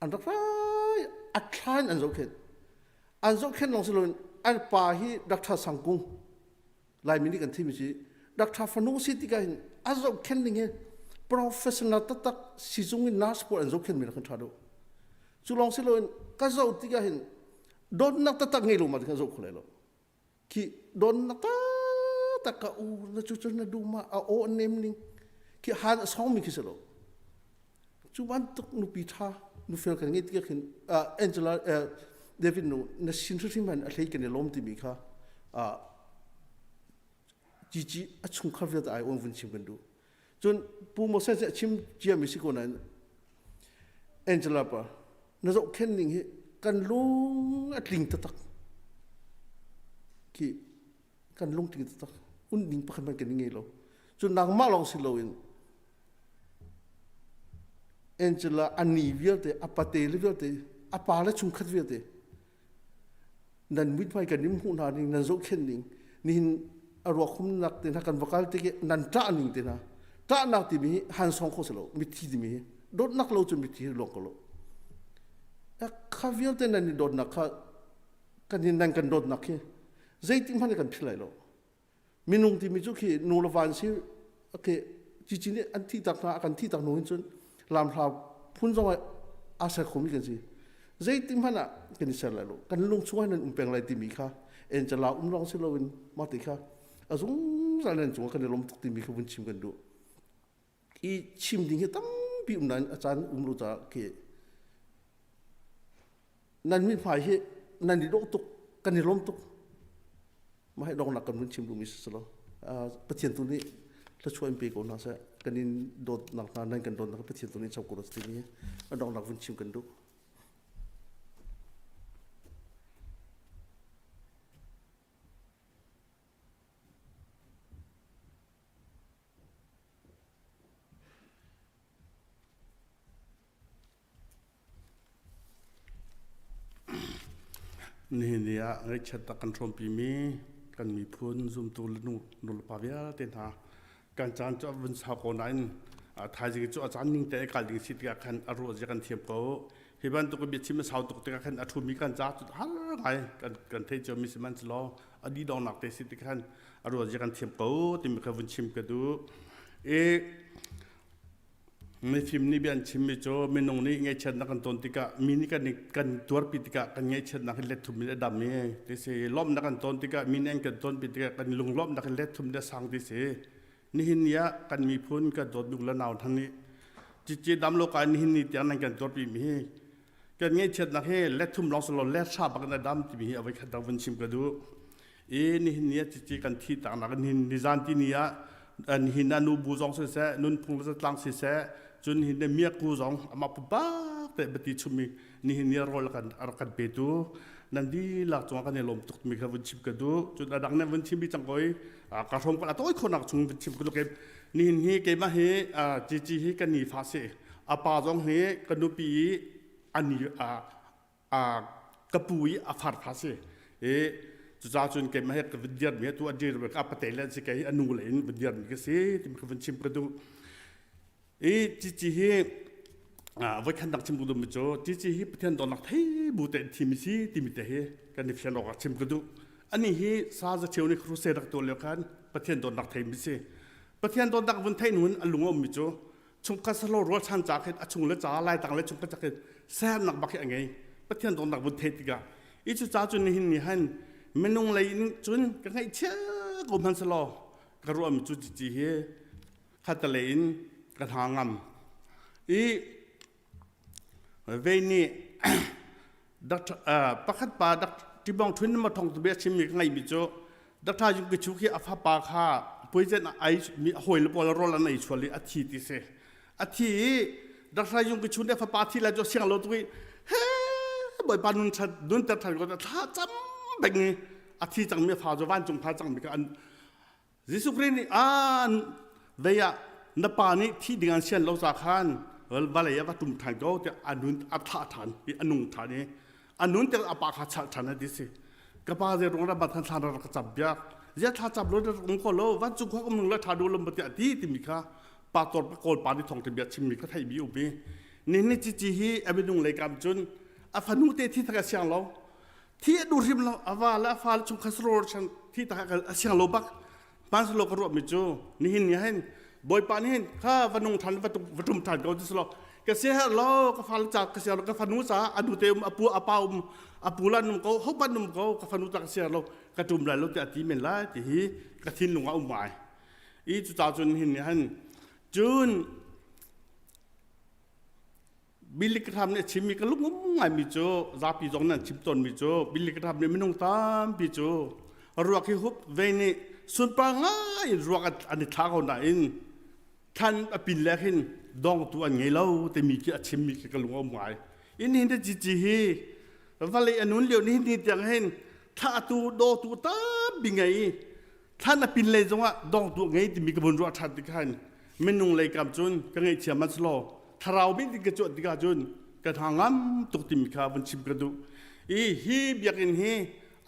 G: an rak rai a thla in an zohkhenh an zohkhenh lawng si loin an pa hi Dr. Sangkung Laimi nih kan thimi si Dr. Fanu si tikah hin a zohkhenh ding hi professional taktak sizung in nurse pawl an zohkhenh mi kan ṭha deuh cu lawng si loin ka zoh tikah hin dawtnak taktak ngei lo ma kan zoh kho lai lo khi dawtnak taktak ka u na cu cu na duh ma a aw a nem ning khi han a song mi khi si lo cu bantuk nupi ṭha. nufel kan ngei tikah khin Angela David nu na sin hrimhrim han a hlei kan i lawm timi kha cici a chungkhar vialte ai on vun chim kan duh. Cun Pu Moses a chim ciami si ko nain Angela pa na zohkhen ning hi kan lung a tling taktak khi kan lung tling taktak un ding pakhat hmanh kan i ngei lo cun nangmah lawng si loin Angela a ni vialte a pate le vialte a pa le chungkhat vialte nan mithmai kan in hmuh hna ning nan zohkhenh ning nihin a ruakhumnak te hna kan va kal tik i nan ṭah ning te hna ṭahnak timi hi han song kho si lo mithi timi hi dawtnak lo cu mithi hi luang ko lo kha vialte nan i dawtnak kha kan hin nan kan dawtnak hi zeitik hmanh kan philh lai lo Minung timi cu khi nu le va an si khi cici nih an thih tak hna a kan thih tak hnu hin cun lamhla phun zong ah aa ser khomi kan si. Zeitik hmanh ah kan i ser lai lo. Kan lung chung ah nan um peng lai timi kha Angela um lawng si loin mah ti kha a zungzal nan cungah kan i lawm tuk timi kha vun chim kan duh. I chim ding hi tampi um nain a caan um lo caah khi nan mithmai hi nan i dawh tuk kan i lawm tuk mah hi dongnak kan vun chim duhmi si lo Pathian tu nih thluachuah in pe ko hna seh kan in dawtnak hna nan kan dawtnak Pathian tu nih chap ko timi a donghnak vun chim kan duh
H: Nihin ni ah ngaihchiat tak kan hrawmpimi kan miphun zumtu le nu nulepa vialte hna kan caan cu a vun sau ko nain thaizing cu a caan ning te kal ding si tikah khan a ruah zia kan thiam ko. Hi bantuk biachim a sau tuk tikah khan a ṭhumi kan ca cu har ngai kan kan thei cio mi sihmanhsehlaw a dih donghnak te si tikah khan a ruah zia kan thiam ko timi kha vun chim ka duh. I Mifim nih bia an chimmi cu minung nih ngaihchiatnak kan ton tikah mi nih kan kan tuarpi tikah kan ngaihchiatnak hi let thum in a dam i ti si lawmhnak kan ton tikah mi nih an kan tonpi tikah kan lunglawmhnak hi let thum in a sang ti si nihin ni ah kan miphun kan dawtbik le nau hna nih cici dam lo kai nihin ni tiang nan kan tuarpi mi hi kan ngaihchiatnak hi let thum lawng si lo let hra bak in a dam timi hi a voikhat dang vun chim ka duh i nihin ni ah cici kan thi taknak nihin nizan ti ni ah nihin ah nubu zong siseh nunphung le zatlang siseh cun nihin ni miakku zong amah pumpak te bati chumi nihin ni rawl kan rak kan petu nan dihlak cungah kan i lawm tuk mi kha vun chim ka duh cun adang nan vun chim bi cang koi ka hrom ka toi khonak chung vun chim ka duh ke nihin hi keimah hi cici hi kan ni fa si apa zong hi ka nupi i ani ka pu i a far kha si i cucaah cun keimah he ka vun dirmi tu a dir ka pate le si kei a nu le in vun dirmi ka si timi ka vun chim ka duh i cici hi voikhan dang chim ka duhmi cu cici hi Pathian dawtnak thei bu te thimi si timi te hi kan i fian awk ah chim ka duh ani hi sa za cheu nih crusade rak tuah lio khan Pathian dawtnak theimi si Pathian dawtnak vun theih nun a lung a ummi cu chungkhat salo rualchan ca khin a chung le ca lai tang le chungkhat ca khin sernak bak hi a ngei pathian dawtnak vun theih tikah i cu ca cun nihin ni han minung lei in cun ka ngaihchia ko hman selaw ka ruahmi cu cici hi khatalei in ka hna ngam i Vei nih Doctor pakhat pa Tibong Thun ma thong tu bia chimmi ka ngeihmi cu Doctor Yung Ki Chu khi a fapa kha poison a ei mi a hawi le pawl rawl an ei chual i a thi ti si. A thi i Doctor Yung Ki Chu nih a fapa thi lai cu siang lo tuk i he bawipa nun that nun ter than ko thla cam beng i a thi cangmi a fa cu vancung pha cangmi kha an Jesuh Khrih nih an vei ah na pa nih thi ding an sian lo ca khan vawlei ah va tum ṭhan ko tiah a nun a thah ṭhan i a nung ṭhan i a nun tiang a pa kha chalh ṭhan a ti si ka pa zei ruang dah ban thlan rak ka cam piak zia thla cam lo um ko lo vancung khua um la ṭha du lam tiah ti timi kha pa tor pa kawl pa nih thong te bia chimmi kha theih bi um i ni ni cici hi a minung lei kam cun a fanu te thi thak a siang lo thi a duh hrim lo a va le a fa le chungkhar saror chan thi tak a siang lo bak hmanhselaw ka ruahmi cu nihin ni hin bawipa nih hin kha va nung than va va tum than ko ti selaw ka sia herh lo ka fale ca ka sia lo ka fanu ca a nu te um a pu a pa um a pu la num ko ho ban num ko ka fanu ca ka sia lo ka tum lai lo ti a ti men lai ti hi ka thinlung ah um ai i cu ca cun hin ni han cun. Billy Graham nih a chimmi ka lung um ngaimi cu zapi zong nan chim tawnmi cu Billy Graham nih minung tampi cu ruak hi hup ve nih sunpar ngai in ruak an i thla ko nain thlan a pin le khin dongtu an ngei lo timi khi a chimmi khi ka lung a um ngai. In hin te cici hi vawlei a nun lio ni ni tiang hin thlahtu dawtu tampi ngei thlan a pin lei zongah dongtu ngei timi ka vun ruah ṭhan tik khan minung lei kam cun ka ngaihthiam man selaw thlarau bik ka cuanh tikah cun ka hna ngam tuk timi kha vun chim ka duh i hi biakinn hi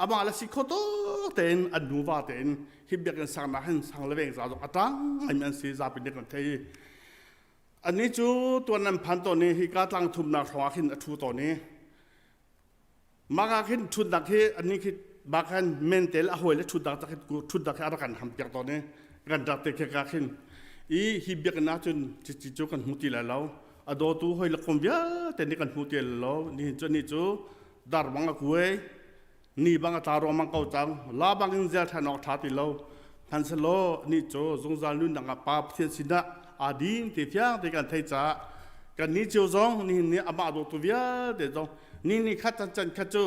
H: amah le si kho tuk tein an nuva tein hi biakinn sangnak hin sang le veng za zong a tang ngaimi an si zapi nih kan thei ani cu tuan nan phan tawn i hika tlang thumnak hrawng ah khin a ṭhu tawn i Mah ah khin ṭhutnak hi anih khi bak khan mentel a hawi le ṭhutnak tak ṭhutnak hi a rak kan ham piak tawn i kan rak te khek ah khin i hi biakinn ah cun cici cu kan hmu ti lai lo a dawtu hoi le kom vialte nih kan hmu ti lai lo nihin cu ni cu dar bang a kuai ni bang a tla ruangmang ko cang la bang in zel ṭhan awk ṭha ti lo hmanhsehlaw ni cu zungzal nunnak ah Pa Pathian sinah aa din ti fiang te kan thei caah kan ni cio zong nihin ni amah dawtu vialte zong ni ni khat chan chan khat cu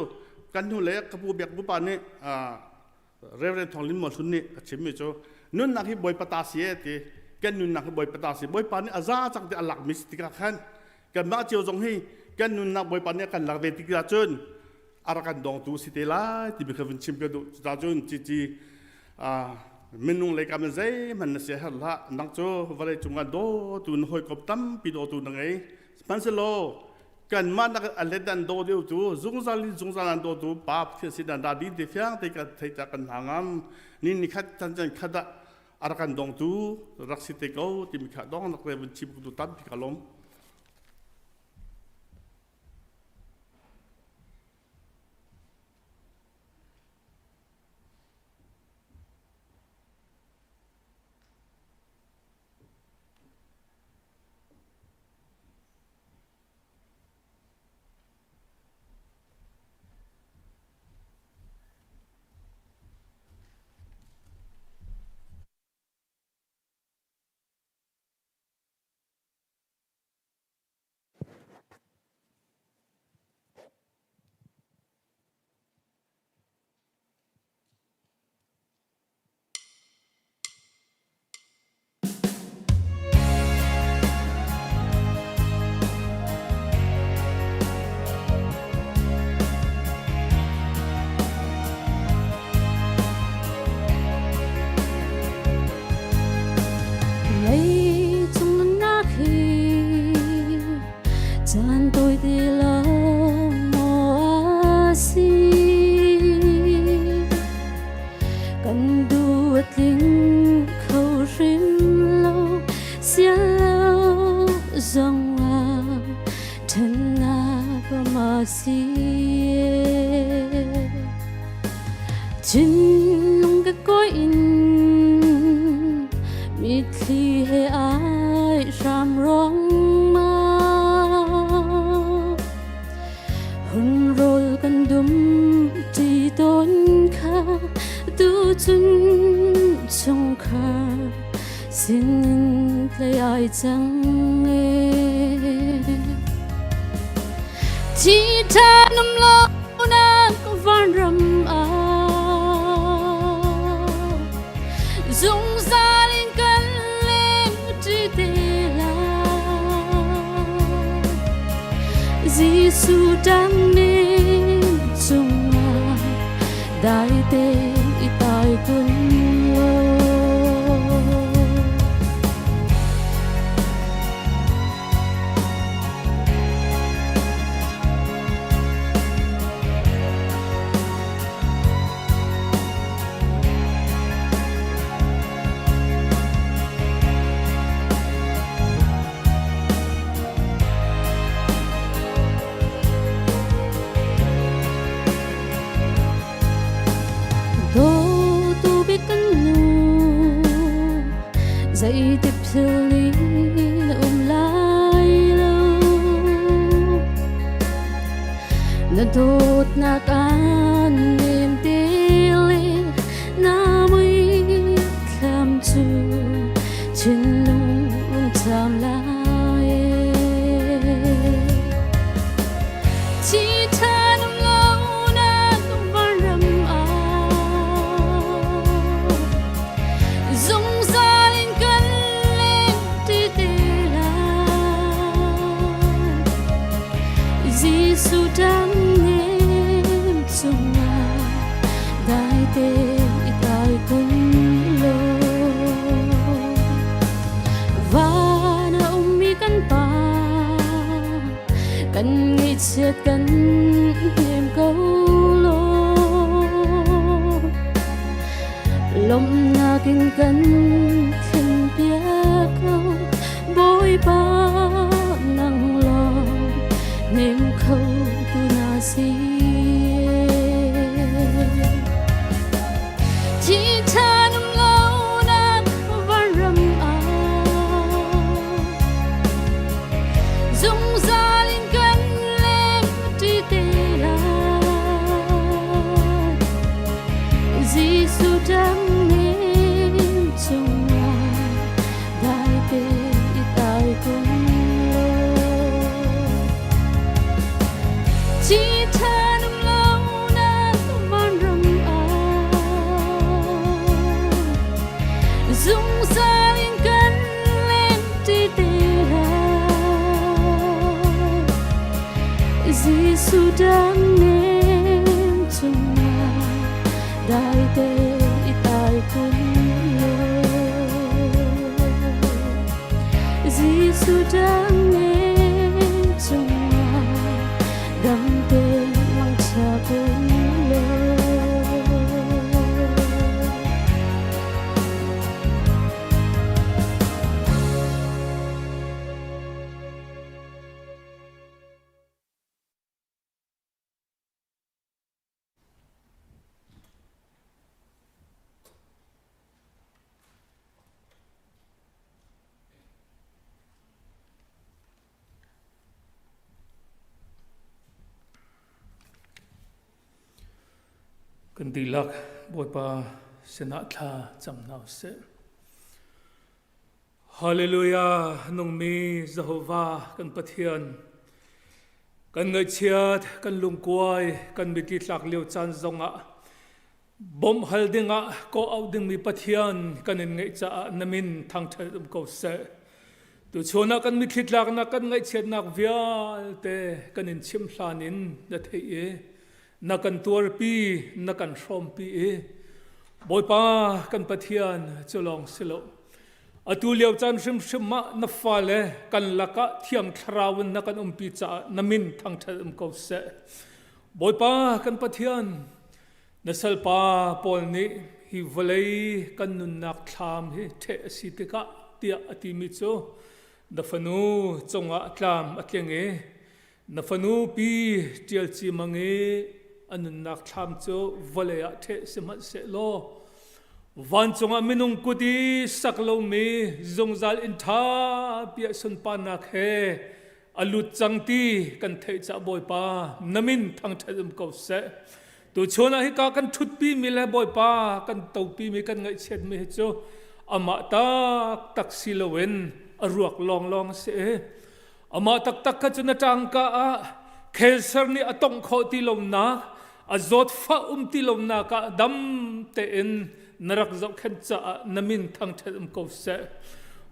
H: kan hnu le ka pu biak pupa nih Reverend Thong Lin Maw Hlun nih a chimmi cu nunnak hi Bawipa ta si e ti kan nunnak hi Bawipa ta si Bawipa nih a za cang ti a lakmi si tikah khan kanmah cio zong hi kan nunnak Bawipa nih a kan lak ve tikah cun a rak kan dongtu si te lai timi kha vun chim ka duh cucaah cun cici minung lei kam in zeihmanh na sia herh hlah nang cu vawlei cungah dawtu na hawikom tampi dawtu na ngei sihmanhsehlaw kanmah nak a let an daw deuh cu zungzal in zungzal an dawtu pa Pathian sin an ra din te fiang te kan thei ta kan hna ngam ni ni khat chan chan khat ah a rak kan dongtu rak si te ko timi kha dong nak le vun chim tu tampi ka lawm.
E: Leicung nunnak hi caan tawi ti lawng maw a si? Kan duh a tling kho hrim lo, sial lo zong ah ṭhennak ram a si. Thinlung ka kawi in mitthli he ai hram ruang ma hun rawl kan dum ṭi tawn kha tuchun chungkhar sinin tlei ai cang e Thi ṭha num lo nak vanram ah zungzal in kan leng ṭi te lai. Jesuh tangning cungah dai te i tai kun law. Dawtu bik kan. Daite i tai kun law Van a ummi kan pa kan ngaihchiat kan hnem ko law Lawmhnak in kan thlenpiak ko Bawipa nang lawng hnem kho tu na si. Thi than um lo nak vanram ah zungzal in kan leng ṭi te lai. Jesuh ṭang nem cungah dai te i tai kun law. Thi than um lo nak vanram ah zungzal in kan leng ṭi te lai. Jesuh dang nem cungah dai te i tai kun law. Jesuh dang nem cungah dam te mangcha kun law.
I: Kan dihlak Bawipa sinah thla cam hna usih. Hallelujah nungmi Jehovah kan Pathian kan ngaihchiat kan lungkuai kan mitthli tlak lio caan zongah bawmh hal dingah kawh auh dingmi Pathian kan in ngeih caah na min thangṭhat um ko seh. Tuchun ah kan mitthli tlaknak kan ngaihchiatnak vialte kan in chim hlan in na theih i na kan tuarpi na kan hrawmpi i Bawipa kan Pathian cu lawng si lo atu lio caan hrimhrim ah na fale kan lakah thiang thlarau in na kan umpi caah na min thangṭhat um ko seh Bawipa kan Pathian na salpa Paul nih hi vawlei kan nunnak thlam hi ṭheh a si tikah tiah a timi cu na fanu cungah tlam a tling i Na fanu pi ṭial cimang i a nunnak thlam cu vawlei ah ṭheh sihmanhsehlaw vancung ah minung kut i sak lomi zungzal inn ṭha piah sunparnak he a lut cang ti kan theih cah Bawipa na min thangṭhat um ko seh. Tuchun ah hika kan ṭhutpi mi le Bawipa kan topi mi kan ngaihchiatmi hi cu amah taktak si loin a ruak lawnglawng a si i Amah taktak kha cu na ṭangka ah cancer nih a tongh khawh ti lonak, a zawtfah um ti lonak ah dam tein na rak zohkhenh caah na min thangṭhat um ko seh.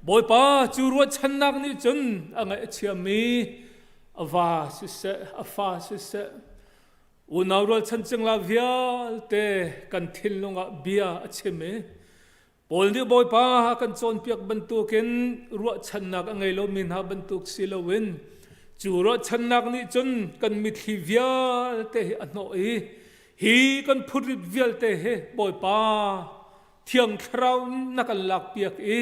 I: Bawipa cu ruahchannak nih cun a ngaih a chiami a va siseh, a fa siseh, unau rualchan cingla vialte kan thinlung ah bia a chim i Paul nih Bawipa a kan cawnpiak bantukin ruahchannak a ngei lomi hna bantuk si loin cu ruahchannak nih cun kan mitthli vialte hi a hnawh i hi kan phurrit vialte hi Bawipa Thiang Thlarau na kan lakpiak i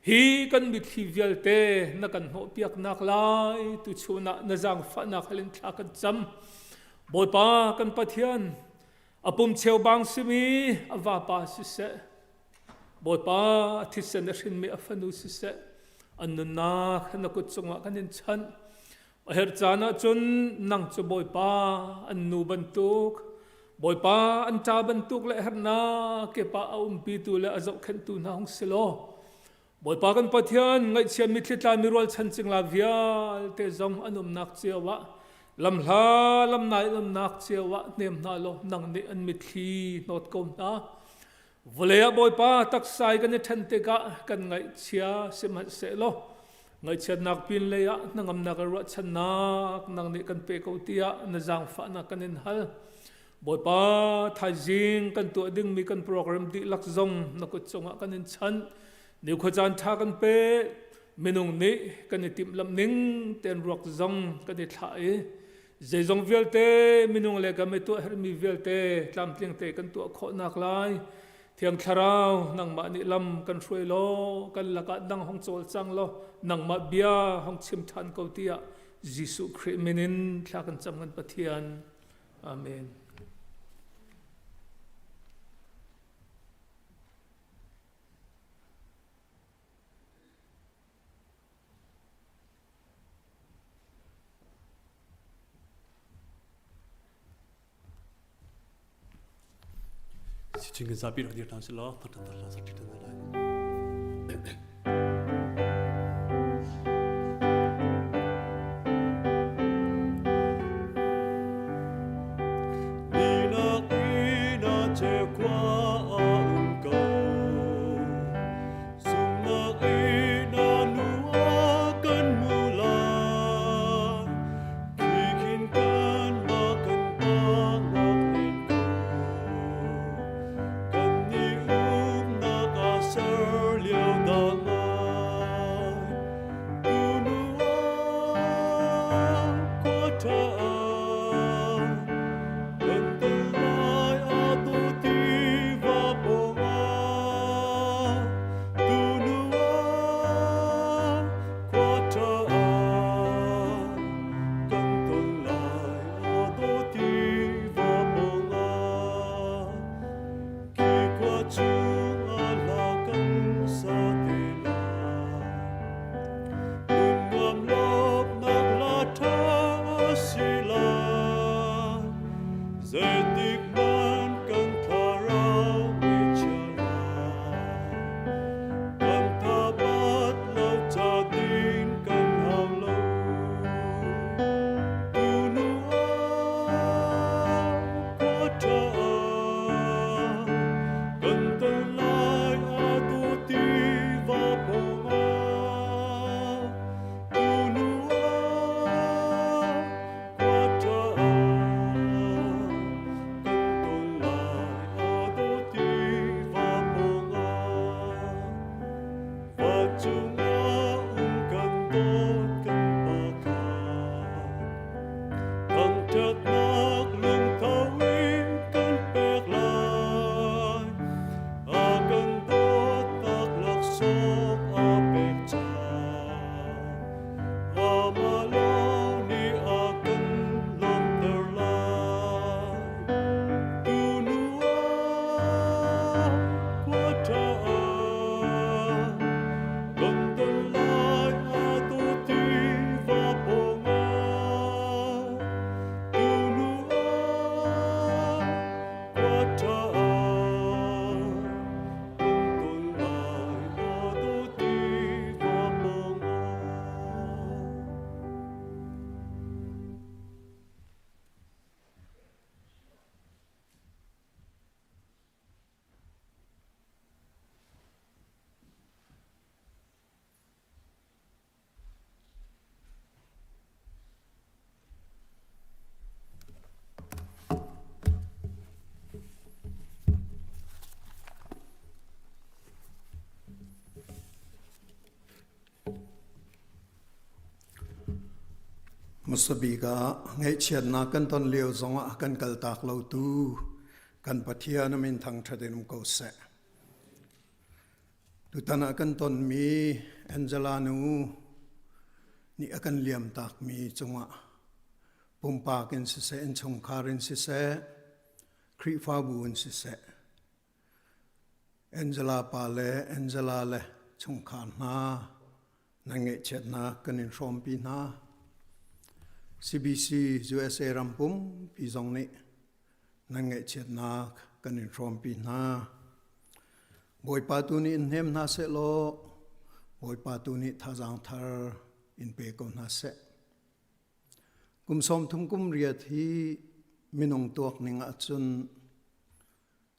I: hi kan mitthli vialte na kan hnawhpiaknak lai tuchun ah na zaangfahnak hal in thla kan cam. Bawipa kan Pathian A pum cheubang simi a vapa siseh, Bawipa a thisen a hrinmi a fanu siseh, an nunnak na kut cungah kan in chanh. A herh caan ahcun nang cu Bawipa an nu bantuk, Bawipa an ṭa bantuk le herhnak kip ah a umpitu le a zohkhenhtu hna hung si law, Bawipa kan Pathian ngaihchia mitthli tlami rualchan cingla vialte zong an umnak cio ah lamhla lamnai an umnak cio ah hnem hna law nang nih an mitthli hnawt ko hna. Vawlei ah Bawipa taksai kan i ṭhen tikah kan ngaihchia sihmanhsehlaw ngaihchiatnak pinlei ah hnangamnak le ruahchannak nang nih kan pe ko tiah na zaangfahnak kan in hal. Bawipa thaizing kan tuah dingmi kan program dihlak zong na kut cungah kan in chanh. Ni khuacaan ṭha kan pe. Minung nih kan i timhlamh ning tein ruak zong kan i thlah i zeizong vialte minung le kam i tuah herhmi vialte tlamtling te kan tuah khawhnak lai Thiang Thlarau nangmah nih lam kan hruai law kan lakah dang hong cawlcang law nangmah bia hong chim ṭhan ko tiah Jesuh Khrih min in thla kan cam kan Pathian. Amen.
B: Sichin kan zapi rak dir hna sih law thangṭhat hla sak ṭi hna lai.
J: Ninak ina che khua a um ko Zumhnak in a nu a kan hmu lai. Khi khin kanmah kan pa ngak len ko. Kan i umnak a ser lio dah ngai. Tunu ah khua ṭha ah kan tel lai a tu tiva pawng ah. Tunu ah khua ṭha ah kan ton lai a dawh tiva pawng ah. Khi khua chung ah hla kan sa te lai. Nun nuam lawmhnak la ṭha a si lai. Zeitik hmanh kan thlarau ngaihchia lai. Kan thabat lo ca din kan hau lo. Tunu ah khua ṭha ah kan ton lai atu tiva pawng ah. Tunu ah khua ṭha ah kan ton lai atu tiva pawng ah. Vancung ah um kan dawt kan Pa kha. Thangṭhatnak lungtho in kan pek lai. A kan dawtnak laksawng a pek cang. Amah lawng nih a kan lawmhter lai. Tunu ah khua ṭha ah kan ton lai atu tiva pawng ah. Tunu ah khua ṭha ah kan ton lai atu tiva pawng ah.
K: Hmasa bik ah ngaihchiatnak kan ton lio zongah kan kaltak lotu kan Pathian a min thangṭhat in um ko seh. Tutan ah kan tonmi Angela nu nih a kan liamtakmi cungah pumpak in siseh, innchungkhar in siseh, Khrihfabu in siseh, Angela pa le Angela le chungkhar hna nan ngaihchiatnak kan in hrawmpi hna. CBC USA ram pumpi zong nih nan ngaihchiatnak kan in hrawmpi hna. Bawipa tu nih in hnem hna seh law Bawipa tu nih thazaang thar in pe ko hna seh. Kum 30 kum riat hi minung tuak ning ahcun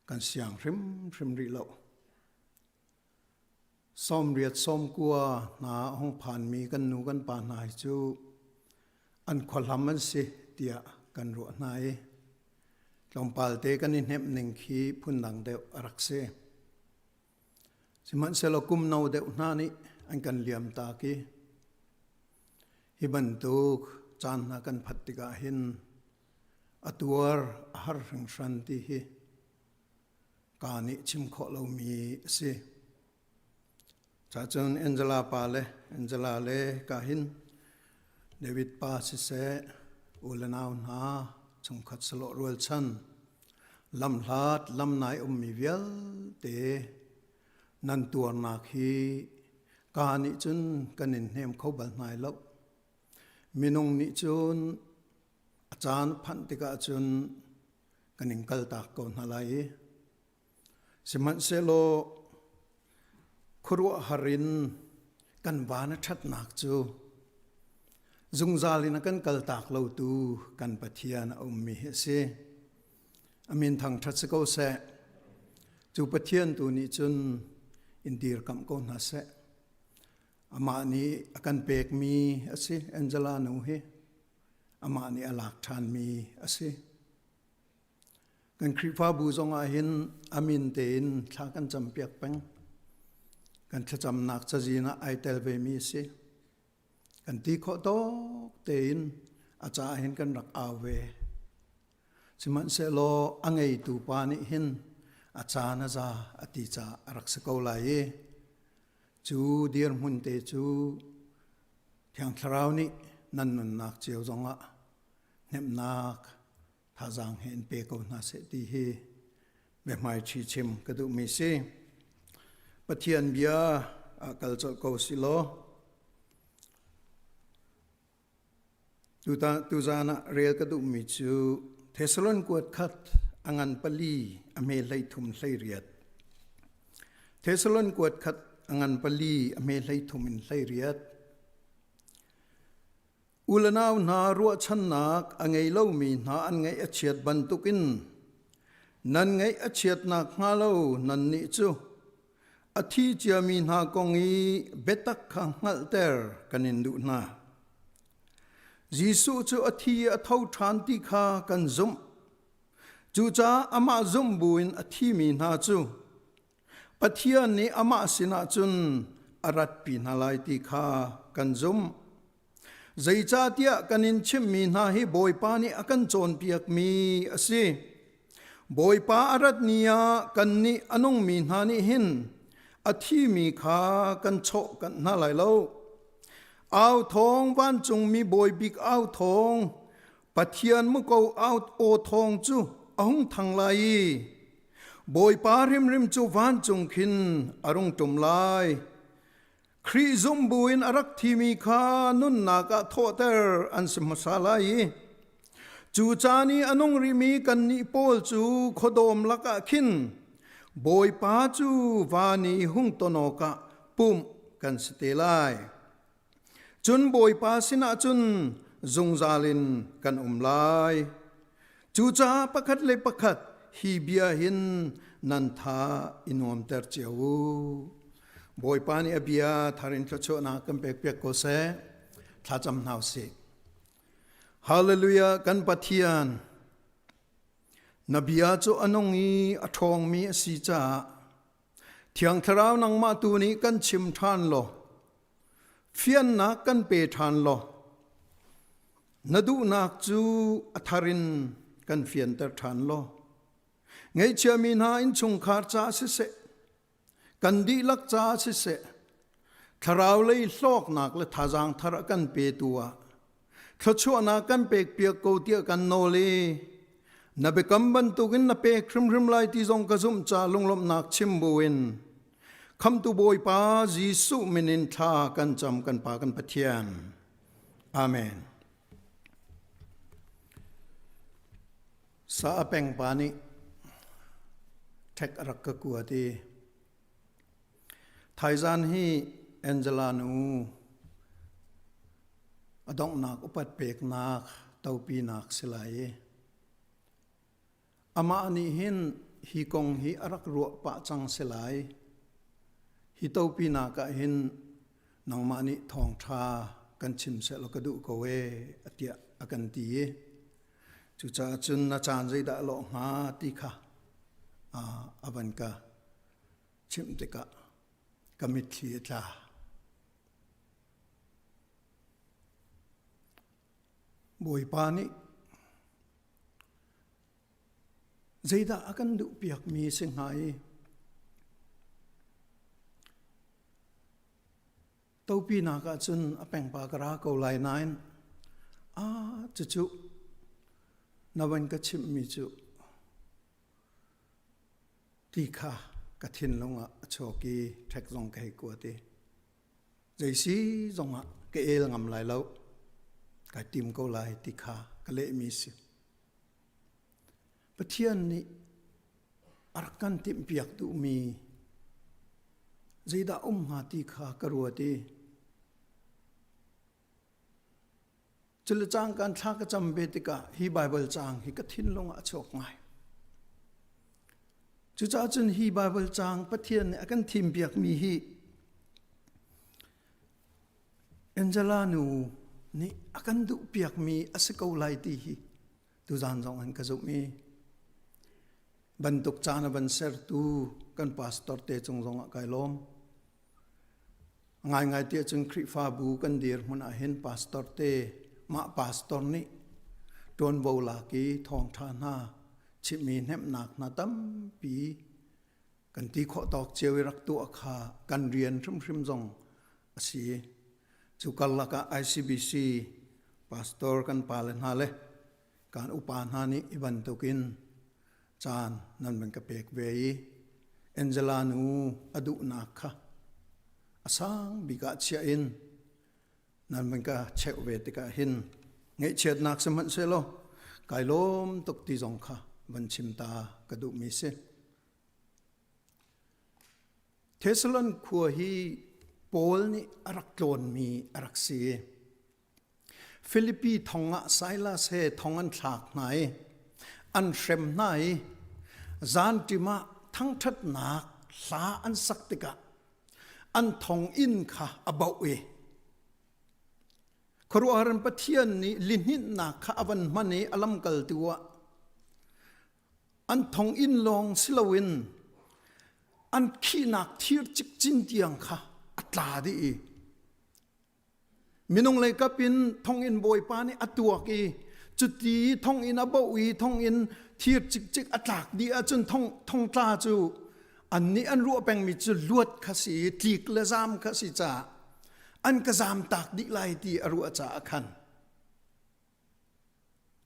K: kan siang hrimhrim rih lo. Sawmriat sawmkua hna a hung phanmi kan nu kan pa hna hi cu an khuahlam an si tiah kan ruah hna i. Tlawmpal te kan i hnemh ning khi phundang deuh a rak si. Sihmanhsehlaw kum no deuh hna nih an kan liam taak i hi bantuk caan hna kan phat tikah hin a tuar a har hringhran ti hi ka nih chim khawh lomi a si. Cacun Angela pa le Angela le ka hin David pa siseh u le nau hna chungkhat salawh rualchan lamhlat lamnai ummi vialte nan tuarnak hi ka nih cun kan in hnem kho bal hna lo. Minung nih cun a caan phanh tikah cun kan in kaltak ko hna lai i Sihmanhsehlaw khuaruahhar in kan van a ṭhatnak cu zungzal in a kan kaltak lotu kan Pathian a ummi hi a si. A min thangṭhat si ko seh. Cu Pathian tu nih cun in dirkamh ko hna seh. Amah nih a kan pekmi a si, Angela nu hi. Amah nih a lak ṭhanmi a si. Kan Khrihfabu zongah hin a min tein thla kan campiak peng. Kan thlacamnak cazin ah ai tel vemi a si. Kan ti khawh tawk tein a caah hin kan rak au ve. Sihmanhsehlaw a ngeitu pa nih hin a caan a za a ti caah a rak si ko lai i cu dirhmun te cu Thiang Thlarau nih nan nunnak cio zongah hnemhnak thazaang he in pe ko hna seh ti hi biahmaiṭhi chim ka duhmi si. Pathian bia ah kal colh ko si law tuzaan ah rel ka duhmi cu Thessalon kuat khat a ngan pali a hme 33 18. Thessalon kuat khat a ngan pali a hme 33 in 18. U le nau hna ruahchannak a ngei lomi hna an ngaih a chiat bantukin nan ngaih a chiat nakhnga lo nannih cu a thi ciami hna kong i biatak kha hngalhter kan in duh hna. Jesuh cu a thi a tho ṭhan ti kha kan zumh. Cucaah amah zumh buin a thimi hna cu Pathian nih amah sinah cun a ratpi hna lai ti kha kan zumh. Zeicahtiah kan in chimhmi hna hi Bawipa nih a kan cawnpiakmi a si. Bawipa a rat ni ah kannih a nungmi hna nih hin a thimi kha kan chawh kanh hna lai lo. Au thawng vancungmi bawi bik au thawng Pathian muko aw thawng cu a hung thang lai i Bawipa hrimhrim cu vancung khin a rung ṭum lai. Khrih zumh buin a rak thimi kha nunnak ah thawhter an si hmasa lai i cu caan i a nung rihmi kannih pawl cu khuadawm lakah khin Bawipa cu van i hung ton awkah pumh kan si te lai. Cun Bawipa sinah cun zungzal in kan um lai. Cucaah pakhat le pakhat hi bia hin nan tha i nuamter cio u. Bawipa nih a bia thar in thluachuahnak kan pekpiak ko seh. Thlacam hna usih. Hallelujah kan Pathian na bia cu a nung i a ṭhawngmi a si caah Thiang Thlarau nangmah tu nih kan chim ṭhan law fiannak kan pe ṭhan law na duhnak cu a thar in kan fianter ṭhan law ngaihchiami hna innchungkhar caah siseh kan dihlak caah siseh thlarau lei hlawknak le thazaang thar a kan petu ah thluachuahnak kan pekpiak ko tiah kan nawl i na biakam bantukin na pek hrimhrim lai ti zong ka zumh ca lunglawmhnak chim buin khamtu Bawipa Jesuh min in thla kan cam kan Pa kan Pathian. Amen. Sa a peng pa nih ṭhek a rak ka kuat i Thaizan hi Angela nu a donghnak upat peknak topinak si lai i amah nih hin hi kong hi a rak ruah pah cang si lai. Hi topinak ah hin nangmah nih thawngṭha kan chim seh law ka duh ko ee tiah a kan ti i. Cucaah cun na caan zeidah lawh hnga ti kha a van ka chimh tikah ka mitthli a tla. Bawipa nih zeidah a kan duhpiakmi si hnga i topinak ah cun a pengpa ka ra ko lai nain a cucu na van ka chimhmi cu ti kha ka thinlung ah a chuak i ṭhek zong ka hei kuat i zei si zongah ka el ngam lai lo kai tim ko lai ti kha ka lehmi si. Pathian nih a rak kan timhpiak duhmi zeidah um hnga ti kha ka ruat i Cule cang kan thla ka cam ve tikah hi Baibal caang hi ka thinlung ah a chuak ngai. Cucaah cun hi Baibal caang Pathian nih a kan thimpiakmi hi Angela nu nih a kan duhpiakmi a si ko lai ti hi tuzaan zong an ka zumh i bantuk caan a van sertu kan pastor te cung zong ah kai lawm. Ngaingai tiah cun Khrihfabu kan dirhmun ah hin pastor te mah pastor nih ṭuanvo lak i thawngṭha hna chimhmi hnemhnak hna tampi kan ti khawh tawk cio i rak tuah kha kan rian hrimhrim zong a si. Cu karlak ah ICBC pastor kan pale hna le kan upa hna nih i bantukin caan nan van ka pek ve i Angela nu a duhnak kha a sang bik ah chiah in nan van ka cheuh ve tikah hin ngaihchiatnak sihmanhsehlaw kai lawm tuk ti zong kha van chim ta ka duhmi si. Thessalon khua hi Paul nih a rak tlawnmi a rak si. Filipi thong ah Silas he thong an thlak hna i an hrem hna i zanṭim ah thangṭhatnak hla an sak tikah an thonginn kha a bauh i khuaruahhar in Pathian nih lihninhnak kha a van hman i a lamkaltu ah an thonginn lawng si loin an khihnak thir cikcin tiang kha a tla dih i Minung lei kap in thonginn bawipa nih a tuak i cuti thonginn a boh i thonginn thir cikcik a tlak dih ahcun thong thongtla cu annih an ruah pengmi cu luat kha si i tlik le zaam kha si caah an ka zaam tak dih lai ti a ruah caah khan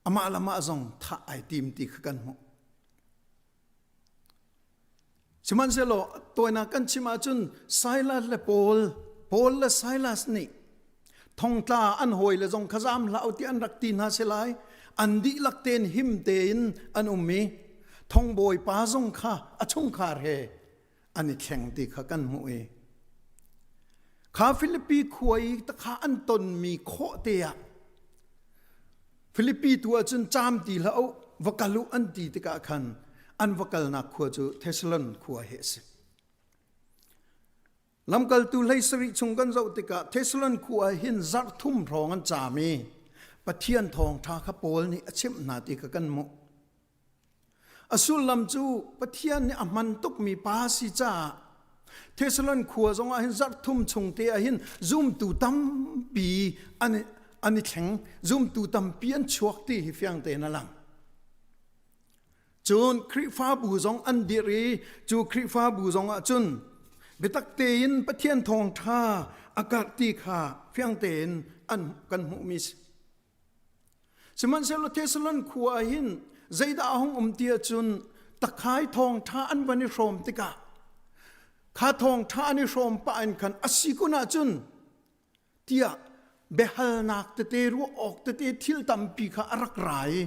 K: amah le amah zong thah ai tim ti kha kan hmuh. Sihmanhsehlaw tawinak kan chim ahcun Silas le Paul, Paul le Silas nih thongtla an hawi le zong kha zam hlah u ti an rak ti hna si lai. An dihlak tein him tein an um i thongbawi pa zong kha a chungkhar he an i thleng ti kha kan hmuh i kha Filipi khua i kha an tonmi khawh te ah Filipi tu ah cun caam ti hlah u va kal u an ti tikah khan an va kalnak khua cu Thessalon khua hi a si. Lamkaltu hlei sarih chung kan zoh tikah Thessalon khua ah hin zarh thum hrawng an caam i Pathian thawngṭha kha Paul nih a chimh hna ti kha kan hmuh. A sullam cu Pathian nih a hman tukmi pa si caah Thessalon khua zongah hin zarh thum chung te ah hin zumtu tampi an an i thleng zumtu tampi an chuak ti hi fiang tein a lang. Cun Khrihfabu zong an dirh i cu Khrihfabu zong ah cun biatak tein Pathian thawngṭha a karh ti kha fiang tein an kan hmuhmi si. Sihmanhsehlaw Thessalon khua ah hin zeidah a hung um ti ahcun takhai thawngṭha an van i hrawm tikah kha thawngṭha an i hrawm pah in khan a si kun ahcun tiah biahalnak tete ruah awk tete thil tampi kha a rak ra i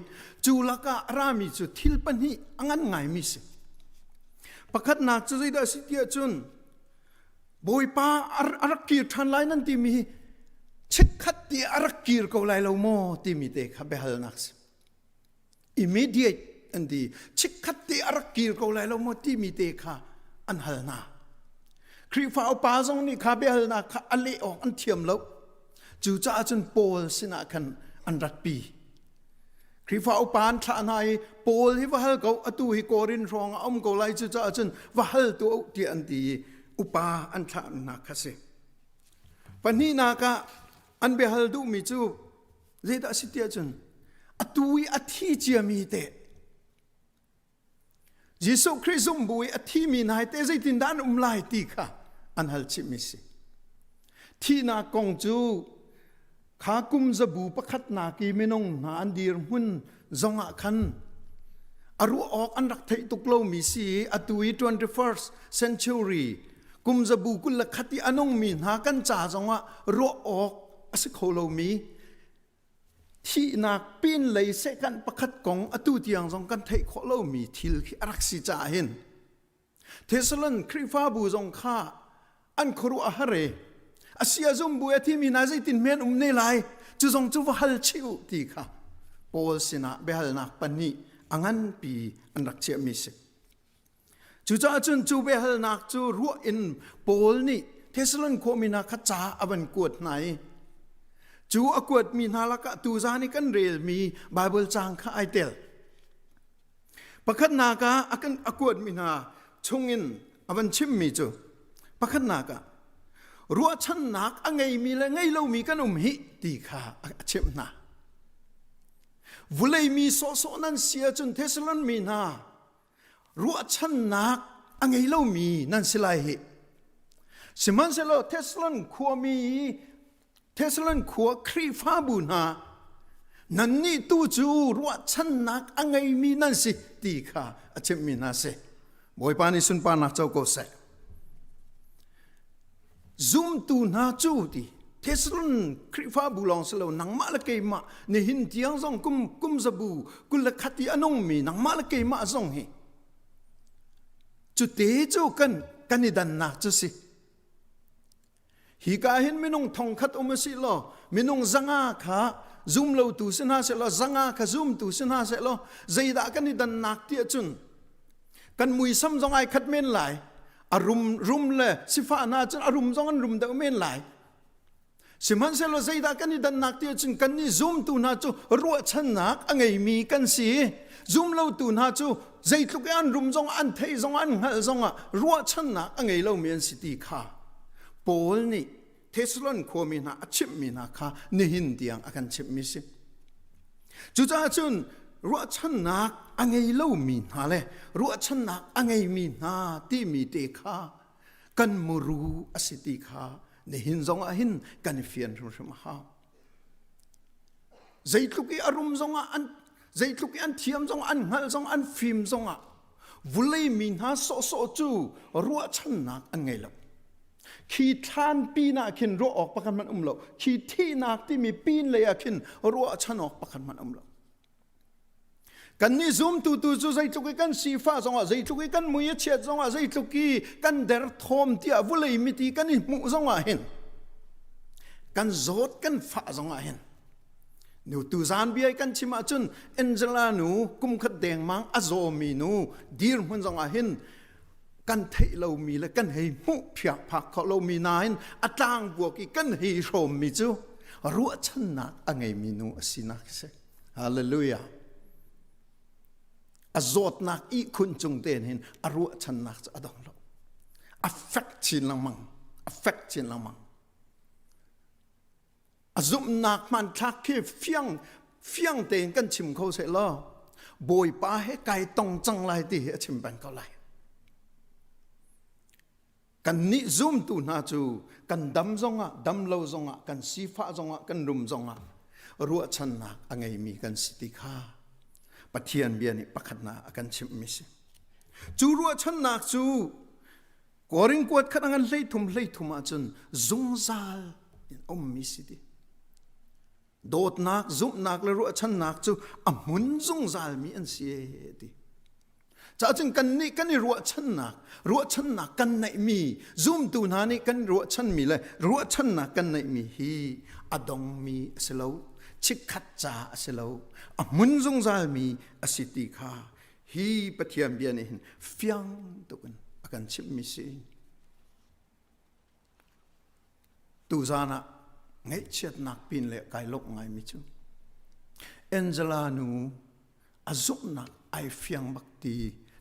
K: cu lakah a rami cu thil pahnih a ngan ngaimi si. Pakhatnak cu zeidah a si ti ahcun Bawipa a rak kir ṭhan lai nan timi hi chikkhat ti a rak kir ko lai lo maw timi te kha biahalnak si. Immediate an ti. Chikkhat te a rak kir ko lai lo maw timi te kha an hal hna. Khrihfa upa zong nih kha biahalnak kha a leh awk an thiam lo. Cucaah cun Paul sinah khan an ratpi. Khrihfa upa an thlah hna i Paul hi va hal ko atu hi Korin hrawng ah um ko lai cu caah cun va hal tuah u tiah an ti i upa an thlah hna kha si. Pahnihnak ah an biahal duhmi cu zeidah a si tiah cun atu i a thi ciami teh Jesuh Khrih zumbu i a thimi hna hi teh zeitindah an um lai ti kha an hal chihmi si. Thihnak kong cu kha kum zabu pakhatnak i minung hna an dirhmun zongah khan a ruah awk an rak theih tuk lomi si i atu i 21st century kum zabu 21 i a nungmi hna kan ca zongah ruah awk a si kho lomi Thihnak pinlei sehkanh pakhat kong atu tiang zong kan theih khawh lomi thil khi a rak si caah hin Thessalon Khrihfabu zong kha an khuaruah a har i a si a zum bu a thimi hna zeitin men um ne lai cu zong cu va hal chih u ti kha Paul sinah biahalnak pahnih a nganpi an rak chiahmi si. Cucaah cun cu biahalnak cu ruah in Paul nih Thessalon khuami hna kha ca a van kuat hna i cu a kuatmi hna lakah tuzan i kan relmi Baibal caang kha ai tel. Pakhatnak ah a kan a kuatmi hna chungin a van chimmi cu pakhatnak ah ruahchannak a ngeimi le ngei lomi kan um hi ti kha a chimh hna. Vulei mi sawhsawh nan si ahcun Thessalon mi hna ruahchannak a ngei lomi nan si lai hi. Sihmanhsehlaw Thessalon khuami Thessalon khua Khrihfabu hna nannih tu cu ruahchannak a ngeimi nan si ti kha a chimhmi hna si. Bawipa nih sunparnak co ko seh. Zumtu hna cu ti Thessalon Khrihfabu lawng si lo nangmah le keimah nihin tiang zong kum kum zabu 21 i a nungmi nangmah le keimah zong hi cu te cu kan kan i dannak cu si hi ka hin minung thongkhat um a si law minung zanga kha zum lotu si hna seh law zanga kha zumtu si hna seh law zeidah kan i dannak tiah cun kan muisam zong ai khat men lai a rum rum le sifah hna cun a rum zong an rum deuh men lai sihmanhsehlaw zeidah kan i dannak ti ahcun kan nih zumtu hna cu ruahchannak a ngeimi kan si zumlotu hna cu zeitluk i an rum zong an theih zong an hngalh zong ah ruahchannak a ngei lomi an si ti kha Paul nih Thessalon khuami hna a chimhmi hna kha nihin tiang a kan chimhmi si. Cucaah cun ruahchannak a ngei lomi hna le ruahchannak a ngeimi hna timi te kha kan muru a si ti kha nihin zong ah hin kan i fian hrimhrim a hau. Zeitluk i a rum zongah an zeitluk i an thiam zong an hngalh zong an fim zongah vulei mi hna sawhsawh cu ruahchannak an ngei lo. Khi thlan pin ah khin ruah awk pakhat hmanh um lo. Khi thihnak timi pin lei ah khin ruahchan awk pakhat hmanh um lo. Kannih zumtu tu cu zeitluk i kan sifah zongah zeitluk i kan mui a chiat zongah zeitluk i kan derthawm tiah vulei miti kan i hmuh zongah hin kan zawt kan fah zongah hin nu tuzan bia kan chim ahcun Angela nu kumkhat dengmang a zawmi nu dirhmun zongah hin kan theih lomi le kan hei hmuh phiak phak kho lomi nain a tlangbuak i kan hei hrawmmi cu ruahchannak a ngeimi nu a sinak a si. Hallelujah. A zawtnak ihkhun cung tein hin a ruahchannak cu a dong lo. A fek chin lengmang. A fek chin lengmang. A zumhnak hmanthlak khi fiang fiang tein kan chim kho seh law Bawipa he kai tong cang lai ti hi a chim peng ko lai. Kannih zumtu hna cu kan dam zongah dam lo zongah kan sifah zongah kan rum zongah ruahchannak a ngeimi kan si ti kha Pathian bia nih pakhatnak a kan chimhmi si. Cu ruahchannak cu Korin kuat khat a ngan 33 33 ahcun zungzal in ummi si ti. Dawtnak, zumhnak le ruahchannak cu a hmun zungzalmi an si ti. Cahcun kannih kan i ruahchannak, ruahchannak kan neihmi, zumtu hna nih kan ruahchanmi le ruahchannak kan neihmi hi a dongmi a si lo, chikkhat ca a si lo, a hmun zungzalmi a si ti kha Hi Pathian bia nih hin fiang tuk in a kan chimhmi si. Tuzan ah ngaihchiatnak pin le kai lawmh ngaimi cu. Angela nu a zumhnak ai fiang bak ti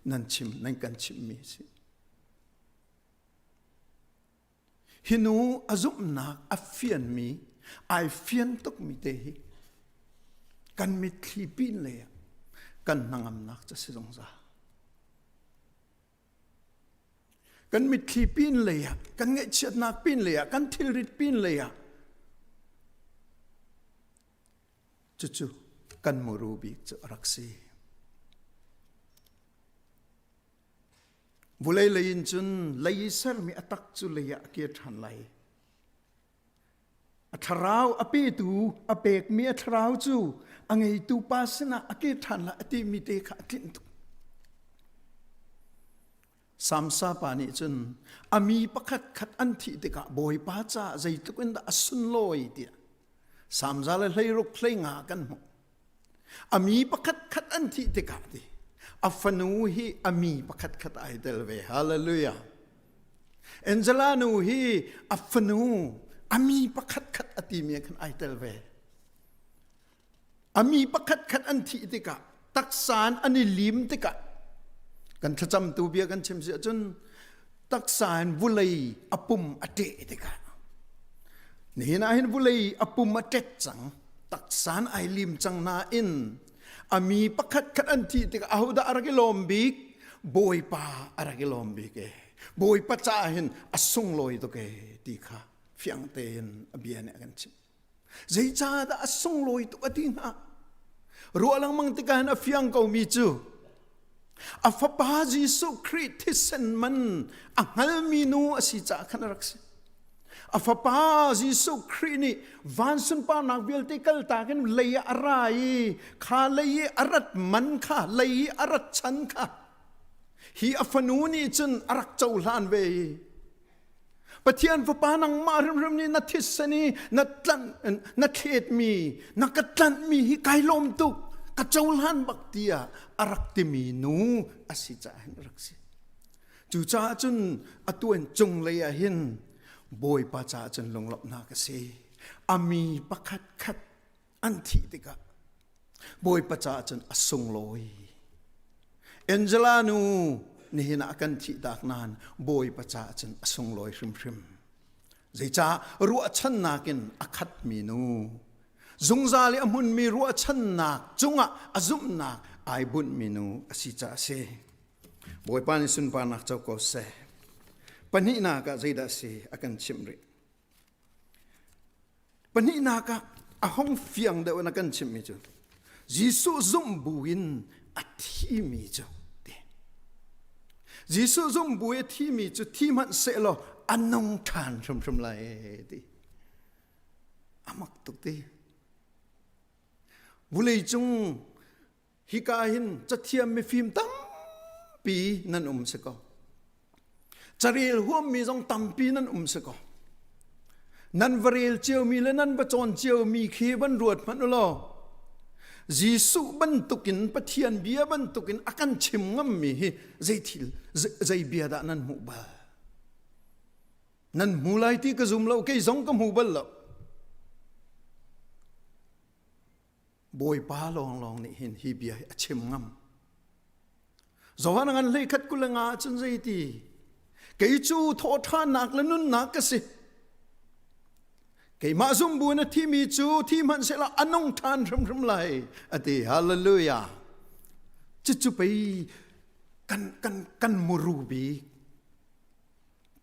K: nan chim nan kan chimmi si. Hi nu a zumhnak a fianmi ai fian tukmi te hi kan mitthli pin lei ah kan hnangamnak cu si zungzal. Kan mitthli pin lei ah, kan ngaihchiatnak pin lei ah, kan thilrit pin lei ah cucu kan muru bik cu a rak si. Vulei lei in cun lei i sermi a tak cu lei ah a kir ṭhan lai. A thlarau a petu a pekmi a thlarau cu a ngeitu pa sinah a kir ṭhan lai a timi te kha a tlinh tuk. Samsa pa nih cun a mi pakhat khat an thih tikah Bawipa caah zeitluk in dah a sunlawi tiah Samza le 16 hleinga kan hmuh. A mi pakhat khat an thih tikah ti a fanu hi a mi pakhat khat ai tel ve. Hallelujah. Angela nu hi a fanu a mi pakhat khat a timi khan ai tel ve. A mi pakhat khat an thih tikah taksa in an i lim tikah kan thlacamtu bia kan chim si ahcun taksa in vulei a pum a ṭeh tikah nihin ah hin vulei a pum a ṭet cang taksan ai lim cang nain a mi pakhat khat an thih tikah ahodah a rak i lawm bik bawipa a rak i lawm bik e bawipa caah hin a sunglawi tuk e ti kha fiang tein a bia nih a kan chimh Zeicahdah a sunglawi tuk a ti hnga? Ruah lengmang tikah hin a fiang komi cu a fapa Jesuh Khrih thisen man a hngalmi nu a si caah khan a rak si. A fapa Jesuh Khrih nih van sunparnak vialte kaltak in lei ah a ra i kha lei i a rat man kha lei i a rat chan kha hi a fanu nih cun a rak cohlan ve i Pathian Fapa nangmah hrimhrim nih na thisen i na tlanh na thletmi na ka tlanhmi hi kai lawm tuk ka cohlan bak tiah a rak timi nu a si caah hin a rak si. Cucaah cun atu in cunglei ah hin Bawipa caah cun lunglawmhnak a si. A mi pakhat khat an thih tikah Bawipa caah cun a sunglawi. Angela nu nihin ah kan thihtak nain Bawipa caah cun a sunglawi hrimhrim. Zeicah ruahchannak in a khatmi nu, zungzal i a hmunmi ruahchannak cungah a zumhnak ai bunhmi nu a si caah a si. Bawipa nih sunparnak co ko seh. Pahnihnak ah zeidah a si a kan chimh rih. Pahnihnak ah a hong fiang deuh in a kan chimhmi cu Jesuh zumh buin a thimi cu ti. Jesuh zumh bu i a thimi cu thi hmanh sehlaw a nung ṭhan hrimhrim lai ti. A mak tuk ti. Vulei cung Hika hin cathiam mifim tampi nan um si ko. Carel huammi zong tampi nan um si ko. Nan va rel ciomi le nan va cawn ciomi khi van ruat hmanh u law Jesuh bantukin Pathian bia bantukin a kan chim ngammi hi zei thil zei bia dah nan hmuh bal? Nan hmu lai ti ka zum lo, kei zong ka hmu bal lo. Bawipa lawnglawng nih hin hi bia hi a chim ngam. Johan ngan hlei khat kul nga cun zeiti kei cu thawhṭhannak le nunnak ka si. Keimah zumbu na thimi cu thi hmanh sehla a nung ṭhan hrimhrim lai a ti. Hallelujah. Cucu pei kan kan kan muru bik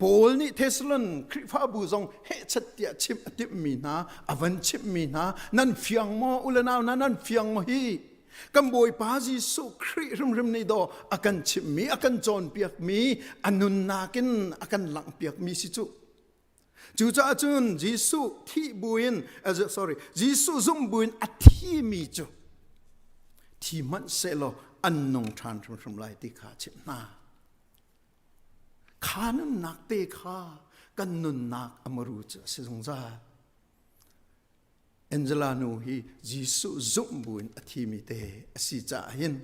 K: Paul nih Thessalon Khrihfabu zong hehchat tiah chimh a timhmi hna, a van chimhmi hna, nan fiang maw u le nau hna, nan fiang maw hi? Kan Bawipa Jesuh Khrih hrimhrim nih daw a kan chimhmi, a kan cawnpiakmi, a nunnak in a kan langhpiakmi si cu. Cucaah cun Jesuh thih buin, sorry, Jesuh zumh buin a thimi cu thi hmanh sehlaw an nung ṭhan hrimhrim lai ti kha chimh hna. Kha nunnak te kha kan nunnak a muru cu a si zungzal. Angela nu hi Jesuh zumh buin a thimi te a si caah hin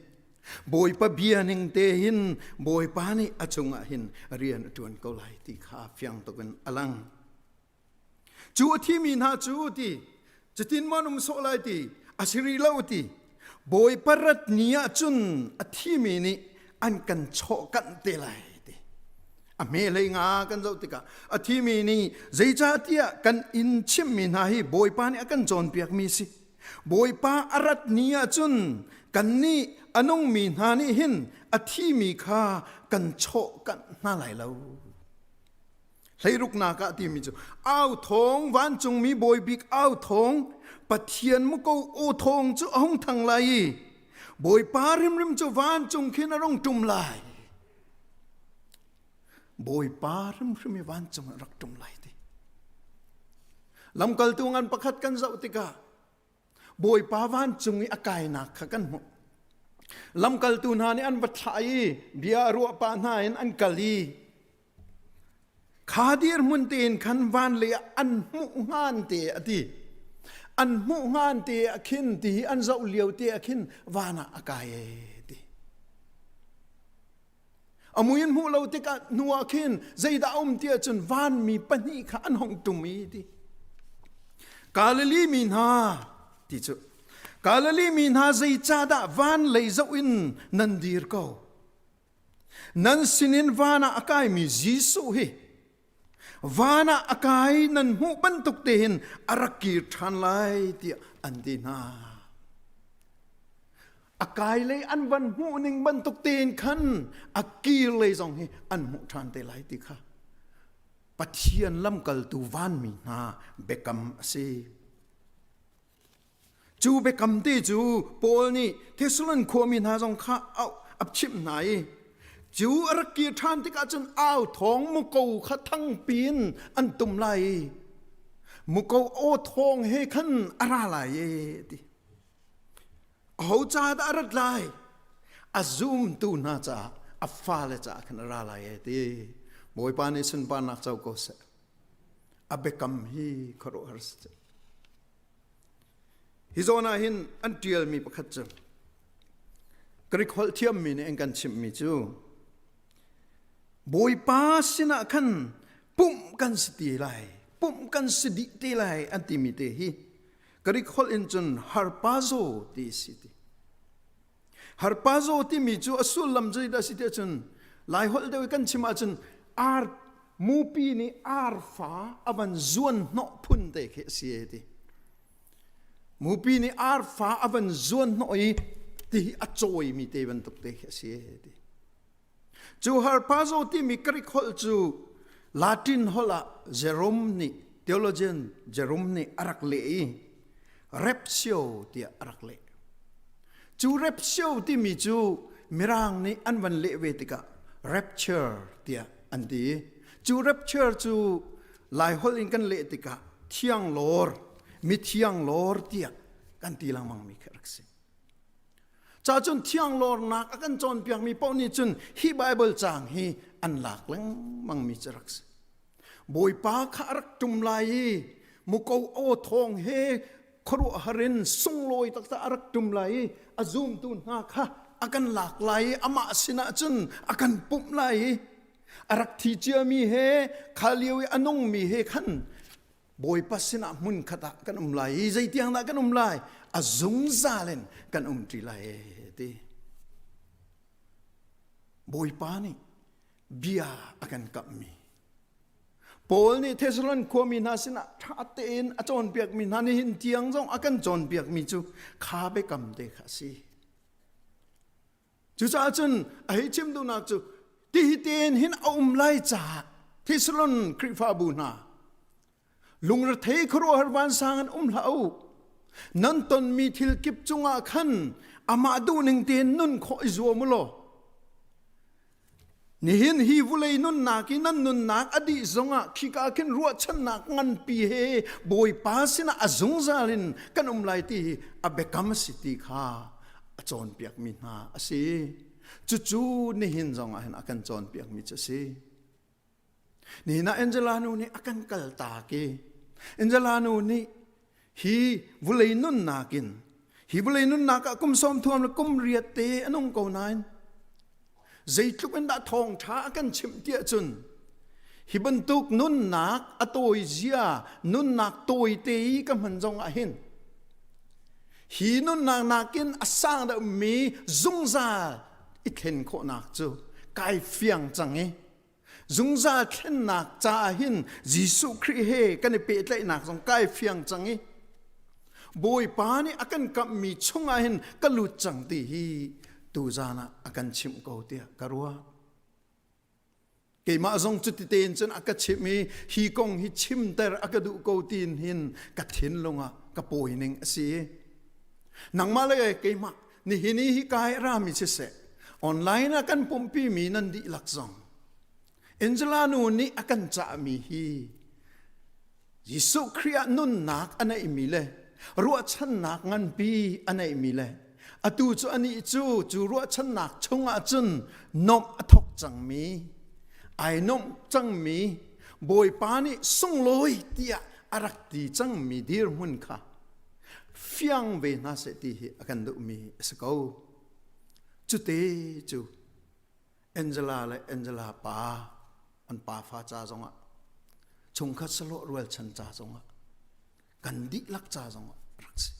K: Bawipa bia ning te hin Bawipa nih a cungah hin rian a ṭuan ko lai ti kha fiang tuk in a lang. Cu a thimi hna cu ti cutin maw an um sawh lai ti? A si rih lo ti. Bawipa rat ni ah cun a thimi nih an kan chawhkanh te lai ti. A hme hlei nga kan zoh tikah a thimi nih zeicahtiah kan in chimhmi hna hi Bawipa nih a kan cawnpiakmi si. Bawipa a rat ni ah cun kannih a nungmi hna nih hin a thimi kha kan chawhkanh hna lai lo. Hleiruknak ah timi cu au thawng vancungmi bawi bik au thawng Pathian muko aw thawng cu a hung thang lai i Bawipa rimrim cu vancung khin a rung ṭum lai. Bawipa hrimhrim i vancung a rak ṭum lai ti. Lamkaltu ngan pakhat kan zoh tikah Bawipa vancung i a kainak kha kan hmuh. Lamkaltu hna nih an va thlah i bia a ruah pah hna in an kal i kha dirhmun tein khan van lei ah an hmuh hngan te a ti. An hmuh hngan te ah khin ti hi an zoh lio te ah khin van ah a kai e ti. A mui in hmuh lo tikah hnu ah khin zeidah a um ti ahcun vanmi pahnih kha an hong ṭum i ti. Galilee mi hna ti cu Galilee mi hna zeicahdah van lei zoh in nan dir ko? Nan sinin van ah a kaimi Jesuh hi van ah a kai nan hmuh bantuk te hin a rak kir ṭhan lai tiah an ti hna. A kai lei an van hmuh ning bantuk tein khan a kir lei zong hi an hmuh ṭhan te lai ti kha Pathian lamkaltu vanmi hna biakam a si. Cu biakam te cu Paul nih Thessalon khuami hna zong kha a chimh hna i cu a rak kir ṭhan tikah cun au thawng muko kha thangpi in an tum lai i muko aw thawng he khan a ra lai e ti. Aho ca dah a rat lai? A zumtu hna caah, a fale caah khan a ra lai e ti. Bawipa nih sunparnak co ko seh. A biakam hi khuaruahhar si. Hi zawn ah hin an ṭialmi pakhat cu Greek holh thiammi nih an kan chimhmi cu Bawipa sinah khan pumh kan si ti lai, pumh kan si dih te lai an timi te hi Greek holh in cun harpazo ti si ti. Harpazo timi cu a sullam zeidah si ti ahcun Lai holh deuh i kan chim ahcun ar mupi nih arfa a van zuan hnawh phun te khi a si e ti. Mupi nih arfa a van zuan hnawh i ti hi a cawimi te bantuk te khi a si e ti. Cu harpazo timi Greek holh cu Latin holh ah Jerome nih theologian Jerome nih a rak leh i raptio tiah a rak leh. Cu raptio timi cu Mirang nih an van leh ve tikah rapture tiah an ti. Cu rapture cu Lai holh in kan leh tikah thianglawr, mithiang lawr tiah kan ti lengmang mi khi rak si. Ca cun thianglawrnak a kan cawnpiakmi paoh nih cun hi Baibal caang hi an lak lengmangmi cu rak si. Bawipa kha a rak ṭum lai i muko aw thawng he khuaruahhar in sunglawi taktak a rak ṭum lai i a zumtu hna kha a kan lak lai i amah sinah cun a kan pumh lai i a rak thi ciami he kha lio i a nungmi he khan Bawipa sinah hmun khat ah kan um lai i zeitiang dah kan um lai a zungzal in kan um ṭi lai ti Bawipa nih bia a kan kamhmi Paul nih Thessalon khuami hna sinah ṭha tein a cawnpiakmi hna nihin tiang zong a kan cawnpiakmi cu kha biakam te kha a si. Cucaah cun a hei chim duhnak cu tihi tein hin a um lai caah Thessalon Khrihfabu hna lungrethei khuaruahhar vansang in um hlah u. Nan tonmi thil kip cungah khan amah duhning tein nun khawh i zuam u law Nihin hi vulei nunnak i nan nunnak a dih zongah khika khin ruahchannak nganpi he Bawipa sinah a zungzal in kan um lai ti hi a biakam a si ti kha a cawnpiakmi hna a si. Cucu nihin zongah hin a kan cawnpiakmi cu a si. Nihin ah Angela nu nih a kan kaltak i Angela nu nih hi vulei nunnak in hi vulei nunnak ah kum sawm thuam le kum riat te a nung ko nain zeitluk in dah thawngṭha a kan chimh tiah cun hi bantuk nunnak a tawi zia nunnak tawi te i ka hman zong ah hin. Hi nunnak nakin a sang deuhmi zungzal i thlen khawhnak cu kai fiang cang i zungzal thlennak caah hin Jesuh Khrih he kan i pehtlaihnak zong kai fiang cang i Bawipa nih a kan kamhmi chungah hin ka lut cang ti hi tuzan ah a kan chimh ko tiah ka ruah. Keimah zong cuti tein cun a ka chimh i hi kong hi chimter a ka duh ko tiin hin ka thinlung ah ka pawi ning a si. Nangmah le keimah nihin i hi kai rami siseh online ah kan pumpi mi nan dihlak zong Angela nu nih a kan cahmi hi Jesuh Khrih ah nunnak a neihmi le ruahchannak nganpi a neihmi le atu cu anih cu cu ruahchannak chungah cun nomh a thok cangmi ai nomh cangmi Bawipa nih sunglawi tiah a rak ti cangmi dirhmun kha fiang ve hna seh ti hi a kan duhmi a si ko. Cute cu Angela le Angela pa an pa fa ca zongah chungkhat salawh rualchan ca zongah kan dihlak ca zongah rak si.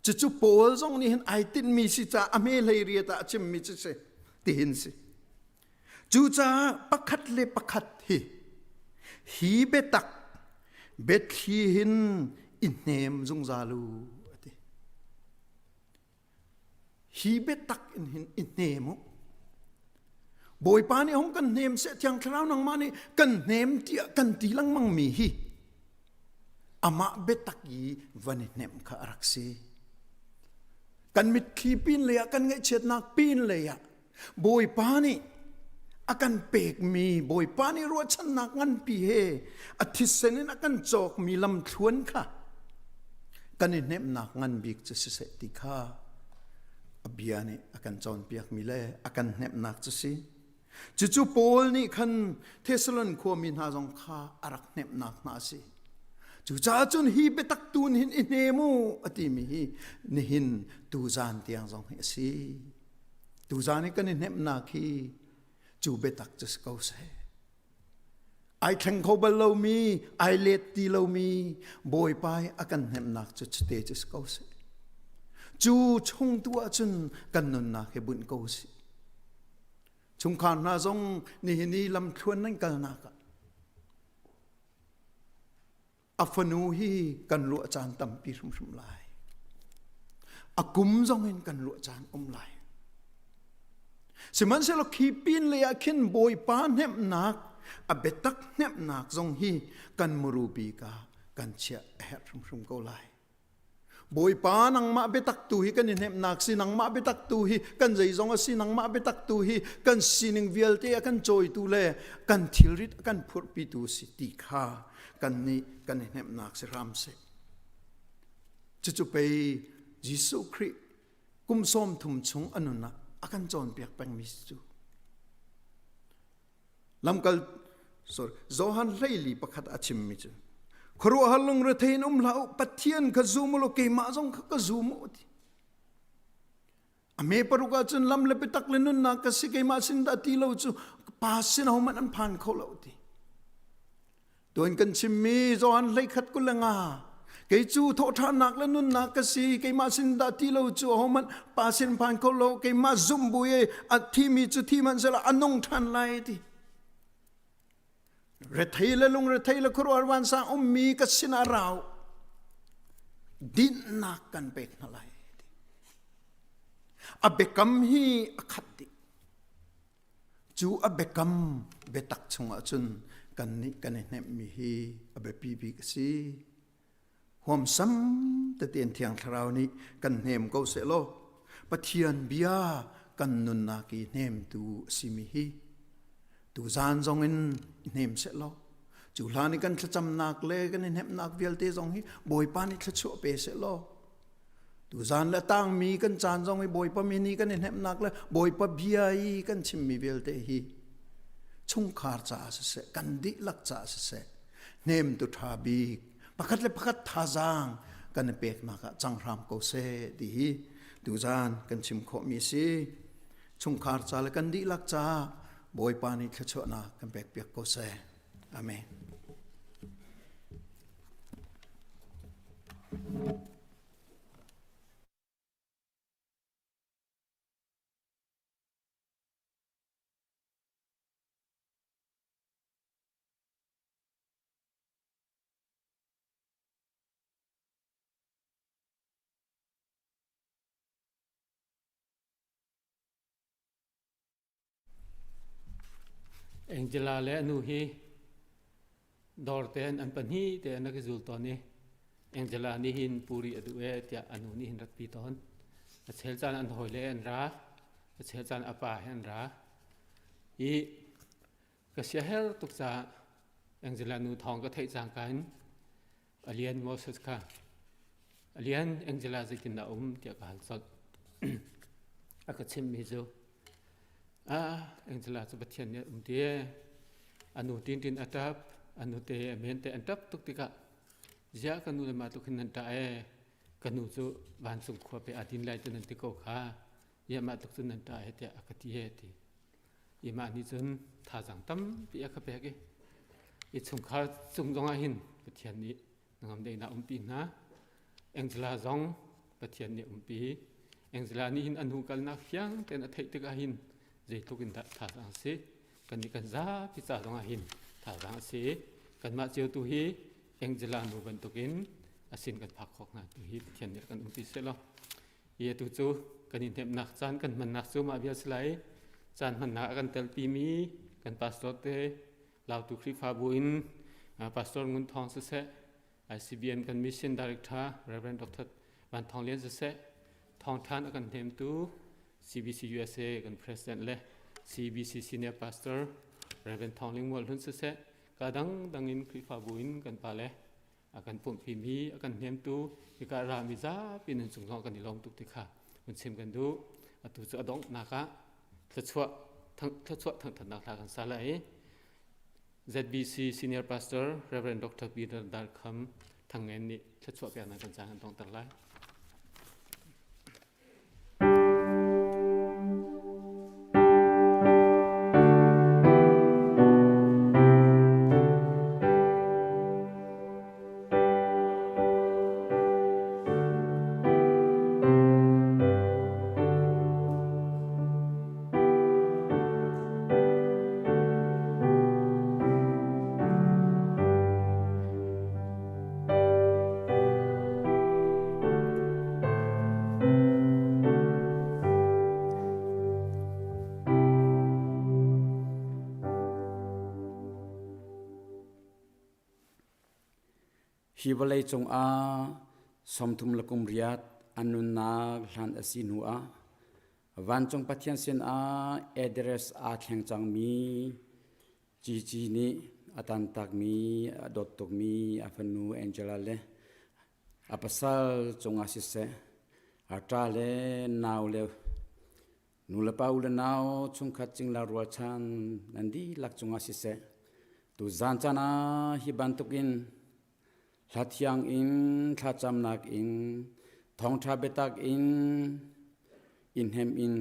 K: Cucu Paul zong nih hin ai tinhmi si ca a hme hlei riat ah a chimmi cu si tihin si. Cucaah pakhat le pakhat hi hi biatak biathli hin i hnem zungzal u a ti. Hi biatak in hin i hnem u. Bawipa nih hong kan hnem seh Thiang Thlarau nangmah nih kan hnem tiah kan ti lengmang mi hi amah biatak i van i hnemh kha a rak si. Kan mitthli pin lei ah kan ngaihchiatnak pin lei ah Bawipa nih a kan pekmi Bawipa nih ruahchannak nganpi he a thisen in a kan cawkmi lamthluan kha kan i hnemhnak ngan bik cu siseh ti kha a bia nih a kan cawnpiakmi le a kan hnemhnak cu si. Cucu Paul nih khan Thessalon khuami hna zong kha a rak hnemhnak hna a si. Cucaah cun hi biatak tun hin i hnem u a timi hi nihin tuzan tiang zong hi a si. Tuzan i kan i hnemhnak hi cu biatak cu si ko seh. Ai thleng kho bal lomi, ai let ti lomi Bawipa i a kan hnemhnak cu cute cu si ko seh. Cu chung tu ahcun kan nunnak hi bunh ko sih. Chungkhar hna zong nihin i lamthluan nan kalnak ah A fanu hi kan ruah caan tampi hrimhrim lai. A kum zong in kan ruah caan um lai. Sihmanhsehlaw khi pin lei ah khin Bawipa hnemhnak, a biatak hnemhnak zong hi kan muru bik ah kan chiah a herh hrimhrim ko lai. Bawipa nangmah biatak tu hi kan i hnemhnak si nangmah biatak tu hi kan zeizong a si nangmah biatak tu hi kan sining vialte a kan cawitu le kan thilrit a kan phurhpitu si ti kha kan nih kan i hnemhnak si hram seh. Cucu pei Jesuh Khrih kum 30 chung a nun ah a kan cawnpiak pengmi cu. Lamkal sorry Johan hleili pakhat a chimmi cu khuaruahhar lungrethei in um hlah u Pathian kha zum u law keimah zong kha ka zum u ti a me paruk ahcun lam le biatak le nunnak ka si keimah sin dah ti lo cu pa sin hohmanh an phan kho lo ti Tuan kan chimmi Johan 11 25 kei cu thawhṭhannak le nunnak ka si keimah sin dah ti lo cu ahohmanh pa sin phan kho lo keimah zumh bu i a thimi cu thi hmanhsehlaw a nung ṭhan lai ti rethei le lungrethei le khuaruahhar vansang ummi ka sinah rau dinhnak kan pek hna lai ti a biakam hi a khat dih Cu a biakam biatak chungah cun kannih kan i hnemhmi hi a biapi bik a si. Huamsam tetein Thiang Thlarau nih kan hnem ko sehlaw Pathian bia kan nunnak i hnemtu a simi hi tuzaan zongin i hnem sehlaw cu hlan i kan thlacamnak le kan i hnemhnak vialte zong hi Bawipa nih thluachuah pe sehlaw Tuzaan le tangmi kan caan zong i Bawipa min i kan i hnemhnak le Bawipa bia i kan chimmi vialte hi chungkhar caah siseh, kan dihlak caah siseh, hnemtu ṭha bik, pakhat le pakhat thazaang kan i peknak ah cang hram ko seh ti hi tuzaan kan chim khawhmi si. Chungkhar ca le kan dihlak caah Bawipa nih thluachuahnak kan pekpiak ko seh. Amen.
A: Angela le anu hi dawr te an pahnih te an rak i zul tawn i Angela nih hin puri a duh e tiah anu nih hin rak ti tawn. A chel caan an hawi le an ra, a chel caan a pa he an ra. I ka siaher tuk caah Angela nu thawng ka theih cangka in Alian Moses kha Alian Angela zeitin dah um tiah ka hal colh. a ka chimmi cu ah Angela cu Pathian nih um ti anu tin tin a tap anu te a men te an tap tuk tikah ziah ka nu le mah tuk hin nan tah ee ka nu cu vancung khua pe a din lai tu nan ti ko kha ia mah tuk cu nan tah he tiah a ka ti he ti i mah nih cun thazaang tampi a ka pek i i chungkhar cung zongah hin Pathian nih ngam daihnak umpi hna Angela zong Pathian nih umpi Angela nih hin an hu kalnak fiang tein a theih tikah hin zeitluk in dah thazaang si kan nih kan zapi ca zongah hin thazaang a si kanmah cio tu hi Angela nu bantukin a sin kan phak khawk hna tu hi Pathian nih kan umpi selaw i atu cu kan i hnemhnak caan kan hmannak cu mah vial si lai caan hmannak a kan telpimi kan pastor te Lautu Khrihfabu in Pastor Ngun Thawng siseh ICBM kan mission director Reverend Dr. Van Thawng Lian siseh thawngthan a kan hnemtu CBC USA kan president le CBC senior pastor Reverend Thawng Ling Mual Hlun siseh ka dang dang in Khrihfabu in kan pale a kan pumhpimi a kan hnemtu hika rami zapi nan cung zong kan i lawm tuk ti kha hun chim kan duh atu cu a donghnak ah thluachuah thluachuah thangthatnak hla kan sa lai ZBC Senior Pastor Reverend Dr. Peter Darkham Thangngen nih thluachuah peknak kan caan kan dongter lai.
L: Hi vawlei cungah sawmthum le kum riat an nunnak hlan a si hnu ah vancung Pathian sinah address aa thleng cangmi Cici nih a tantakmi a dawt tukmi a fanu Angela le a pasal cungah siseh, a ṭa le nau le nulepa u le nau chungkhat cingla rualchan nan dihlak cungah siseh, tuzaan caan ah hi bantukin hla thiang in thlacamnak in thawngṭha biatak in i hnem in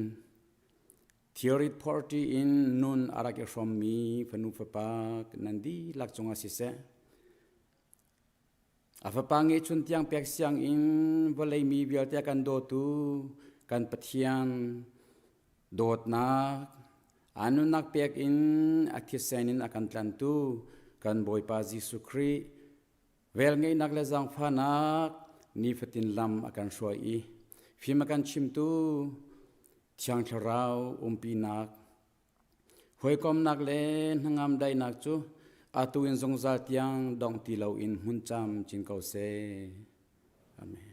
L: Thilrit phorṭi in nun a rak i hrawmmi fanu fapa nan dihlak cungah siseh, a fapa ngeihchun tiang pek siang in vawlei mi vialte a kan dawtu kan Pathian dawtnak a nunnak pek in a thisen in a kan tlantu kan Bawipa Jesuh Khrih Velngeihnak le zaangfahnak nifatin lam a kan hruai i fim a kan chimtu Thiang Thlarau umpinak, hawikomnak le hnangam daihnak cu atu in zungzal tiang dong ti loin hmun camcin ko seh. Amen.